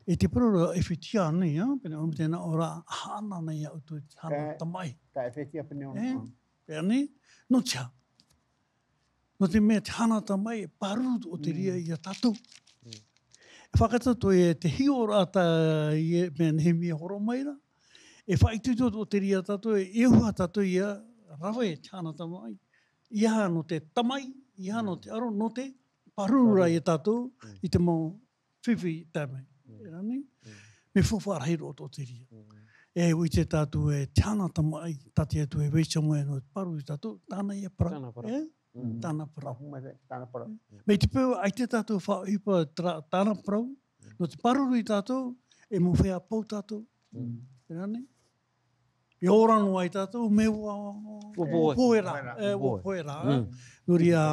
E te parau ra ʻEfetia nei, ā, pēnei ʻoia te nā ʻō ra, haʻana nei ia ʻoutou te hana tamaʻi. E, tā ʻEfetia pēnei ʻōna. E, pēnei, nō te aha? Nō te mea te hana tamaʻi, e pāruru atoʻa te reira ia tātou. Mm. E faʻaʻite tātou e te hiʻoraʻa tā, e, mea Nehemia e horo mai ra. E faʻaʻite atoʻa te reira tātou, e, e aha tātou ia rave te hana tamaʻi. ʻEiaha nō te tamaʻi, ʻeiaha nō te aro, nō te pāruru ra ia tātou, mm, i te mau fifi tae mai. Mm. E rā nei? Mm. Mea faufaʻa rahi roa atoʻa te reira. Mm. E, ʻua ʻite tātou e te hana tamaʻi, tā te Atua e vaiiho mai nō te pāruru ia tātou, tāna ia parau. Tāna parau. E? Mm. Tāna parau. Tāna parau. Mai te peu, ʻaita tātou faʻaʻohipa terā, tāna parau, mm, nō te pāruru ia tātou, e mau feiā pau tātou. Mm. E rā nei? E ora noa ai tātou, mea ʻua, ʻua pohe. Pohe ra, e, ʻua pohe ra, e. Mm. Nō reira,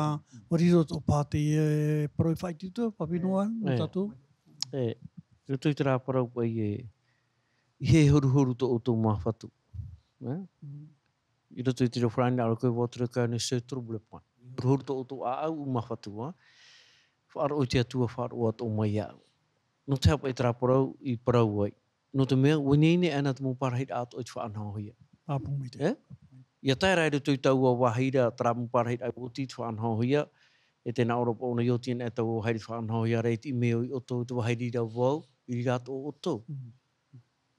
ʻua riro atoʻa paʻi te, e, parau e faʻaitoito, pāpū noa, nō tātou. E, i roto i terā parau paʻi e, ʻeiaha e horuhoru tō ʻoutou māfatu. E? Mm. I roto i te reo farāni, nā ʻō ra, que votre cœur ne se trouble point. Horuhoru tō ʻoutou ʻāʻau, ʻū māfatu, ā. Faʻaroʻo i te Atua, faʻaroʻo atoʻa mai iāʻu. Nō te aha paʻi terā parau i parau ai? Nō te mea, ʻua ineine ʻana te mau parahiraʻa atoʻa i te faʻanahohia. Pāpū maitaʻi. E? ʻIa tae ra i roto i taua vāhi ra, terā mau parahiraʻa i oti i te faʻanahohia, e tē nā ʻō ra paʻi ʻōna i oti anaʻe taua vāhi ra i te faʻanahohia, ʻaita e mea ʻo ʻoutou, te vāhi i reira vau, i reira atoʻa ʻoutou. Mm.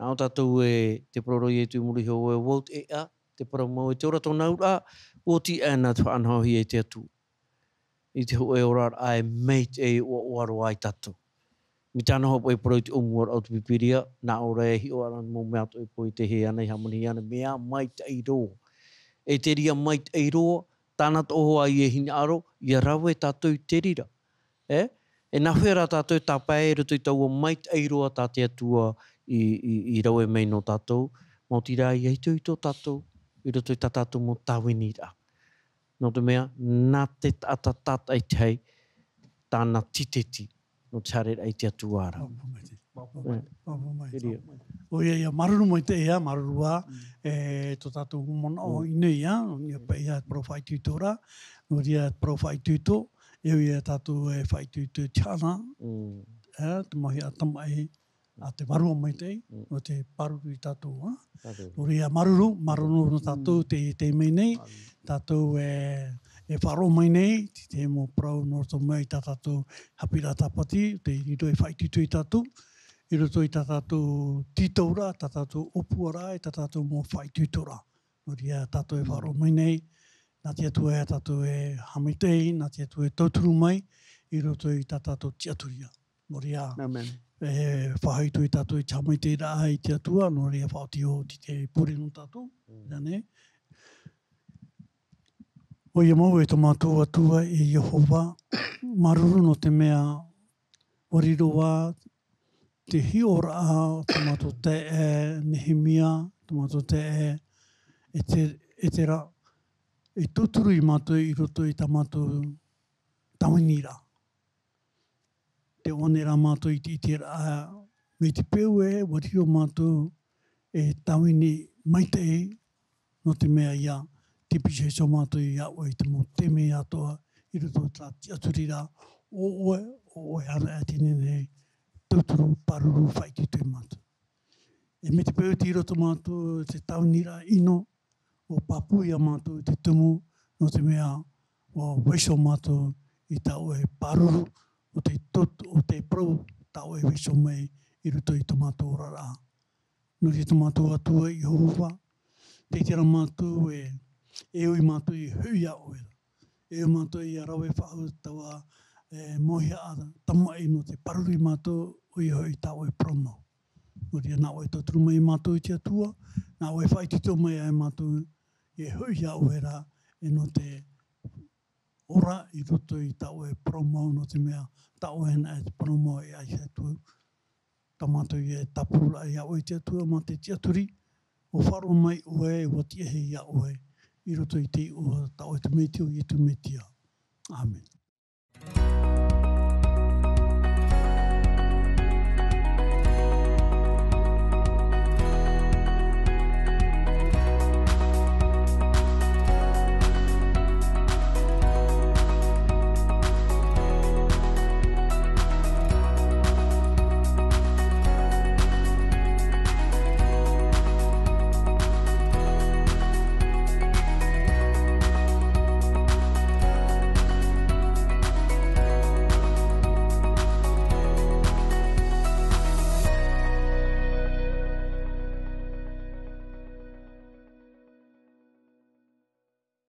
Nā ʻō tātou e, te parau ra Ietu i muri iho, ʻo vau te ʻēʻa, te parau mau e te ora tōna auraʻa, ʻua oti aʻena te faʻanahohia e te Atua. I te hōʻē oraraʻa e maitaʻi e ʻoaʻoa roa ai tātou. Mai tāna hopeʻa e parau i te ʻōmuaraʻa o te Pīpīria, nā ʻō ra e hiʻo ra mau mea atoʻa e pohe i te hē ʻana, e hāmani ana, mea maitaʻi roa. E te reira maitaʻi roa, tāna toʻohia e hinaʻaro, ʻia rave tātou i te reira. E? E nāhea rā tātou e tāpae i roto i taua maitaʻi roa tā te Atua i, i, i rave mai nō tātou, maoti rā ʻia itoito tātou i roto i tā tātou mau tāviniraʻa. Nō te mea, nā te taʻata tātaʻitahi tāna tīteti, nō te haereraʻa i te Atua ra. Māuruuru maitaʻi. Māuruuru maitaʻi. Māuruuru maitaʻi. Te reira. ʻOia, ʻia māuruuru maitaʻi, ʻia māuruuru ā, e, tō tātou manaʻo i ʻō nei, ʻia, nō niʻa paʻi ia te parau faʻaitoitoraʻa, nō reira te parau faʻaitoito, e ʻoia tātou e faʻaitoito i te haʻana, e, te mau hiʻo tamaʻi, a te Vārua Maitaʻi, nō te pāruru ia tātou, ā. Nō reira, māuruuru, māuruuru nō tātou te, te mai nei, tātou e, e faʻaroʻo mai nei, te, te mau parau nō roto mai tā tātou haʻapiʻiraʻa tāpati, tei riro e faʻaitoito ia tātou, i roto i tā tātou tītauraʻa, tā tātou ʻōpuaraʻa, e tā tātou mau faʻaitoitoraʻa. Nō reira, tātou e faʻaroʻo mai nei, nā te Atua ia tātou e haʻamaitaʻi, nā te Atua e tauturu mai, i roto i tā tātou tiʻaturiraʻa. Nō reira, e faʻaitoito ia tātou i te haʻamaitaʻiraʻa i te Atua, nō reira faʻaoti ʻoia te pure nō tātou, ʻia nehenehe. ʻOia mau e tō mātou Atua e Iehova, māuruuru nō te mea ʻua riro ā te hiʻoraʻa o tō mātou taeaʻe Nehemia, tō mātou taeaʻe Ete-, Etera, e tauturu ia mātou i roto i tā mātou tāviniraʻa. Tē ʻoaʻoa nei rā mātou i te ʻiteraʻa, mai te peu ē, ʻua riro mātou e tāvini maitaʻi, nō te mea ʻia tīpiti iho mātou iā ʻoe i te mau taime atoʻa, i roto i tā tiʻaturiraʻa, ʻo ʻoe, ʻo ʻoe anaʻe tē nehenehe e tauturu, pāruru, faʻaitoito ia mātou. E mai te peu tei roto mātou i te tāviniraʻa ʻino, ʻua pāpū ia mātou i te tumu, nō te mea, ʻua vaiiho mātou i tā ʻoe pāruru, ʻo tē tot-, ʻo tē parau tā ʻoe e vaiiho mai i roto i tō mātou oraraʻa. Nō reira tō mātou Atua Iehova, tē ʻite ra mātou ē, e ui mātou e hoʻi iā ʻoe ra. E ui mātou ʻia rave faʻahou taua, e, mauhaʻa tamaʻi nō te pāruru ia mātou, ʻoia hoʻi tā ʻoe parau mau. Nō reira nā ʻoe e tauturu mai ia mātou e te Atua, nā ʻoe e faʻaitoito mai ia mātou e hoʻi iā ʻoe ra, e nō te ora i roto i tā ʻoe parau mau, nō te mea tā ʻoe anaʻe te parau mau e ʻaita atu. Tā mātou e tāpura iā ʻoe te Atua mā te tiʻaturi, ʻua faʻaroʻo mai ʻoe, ʻua tiʻahia ʻoe, i roto i te iʻoa tā ʻoe te Mesia ʻo Iesu Mesia. ʻĀmene.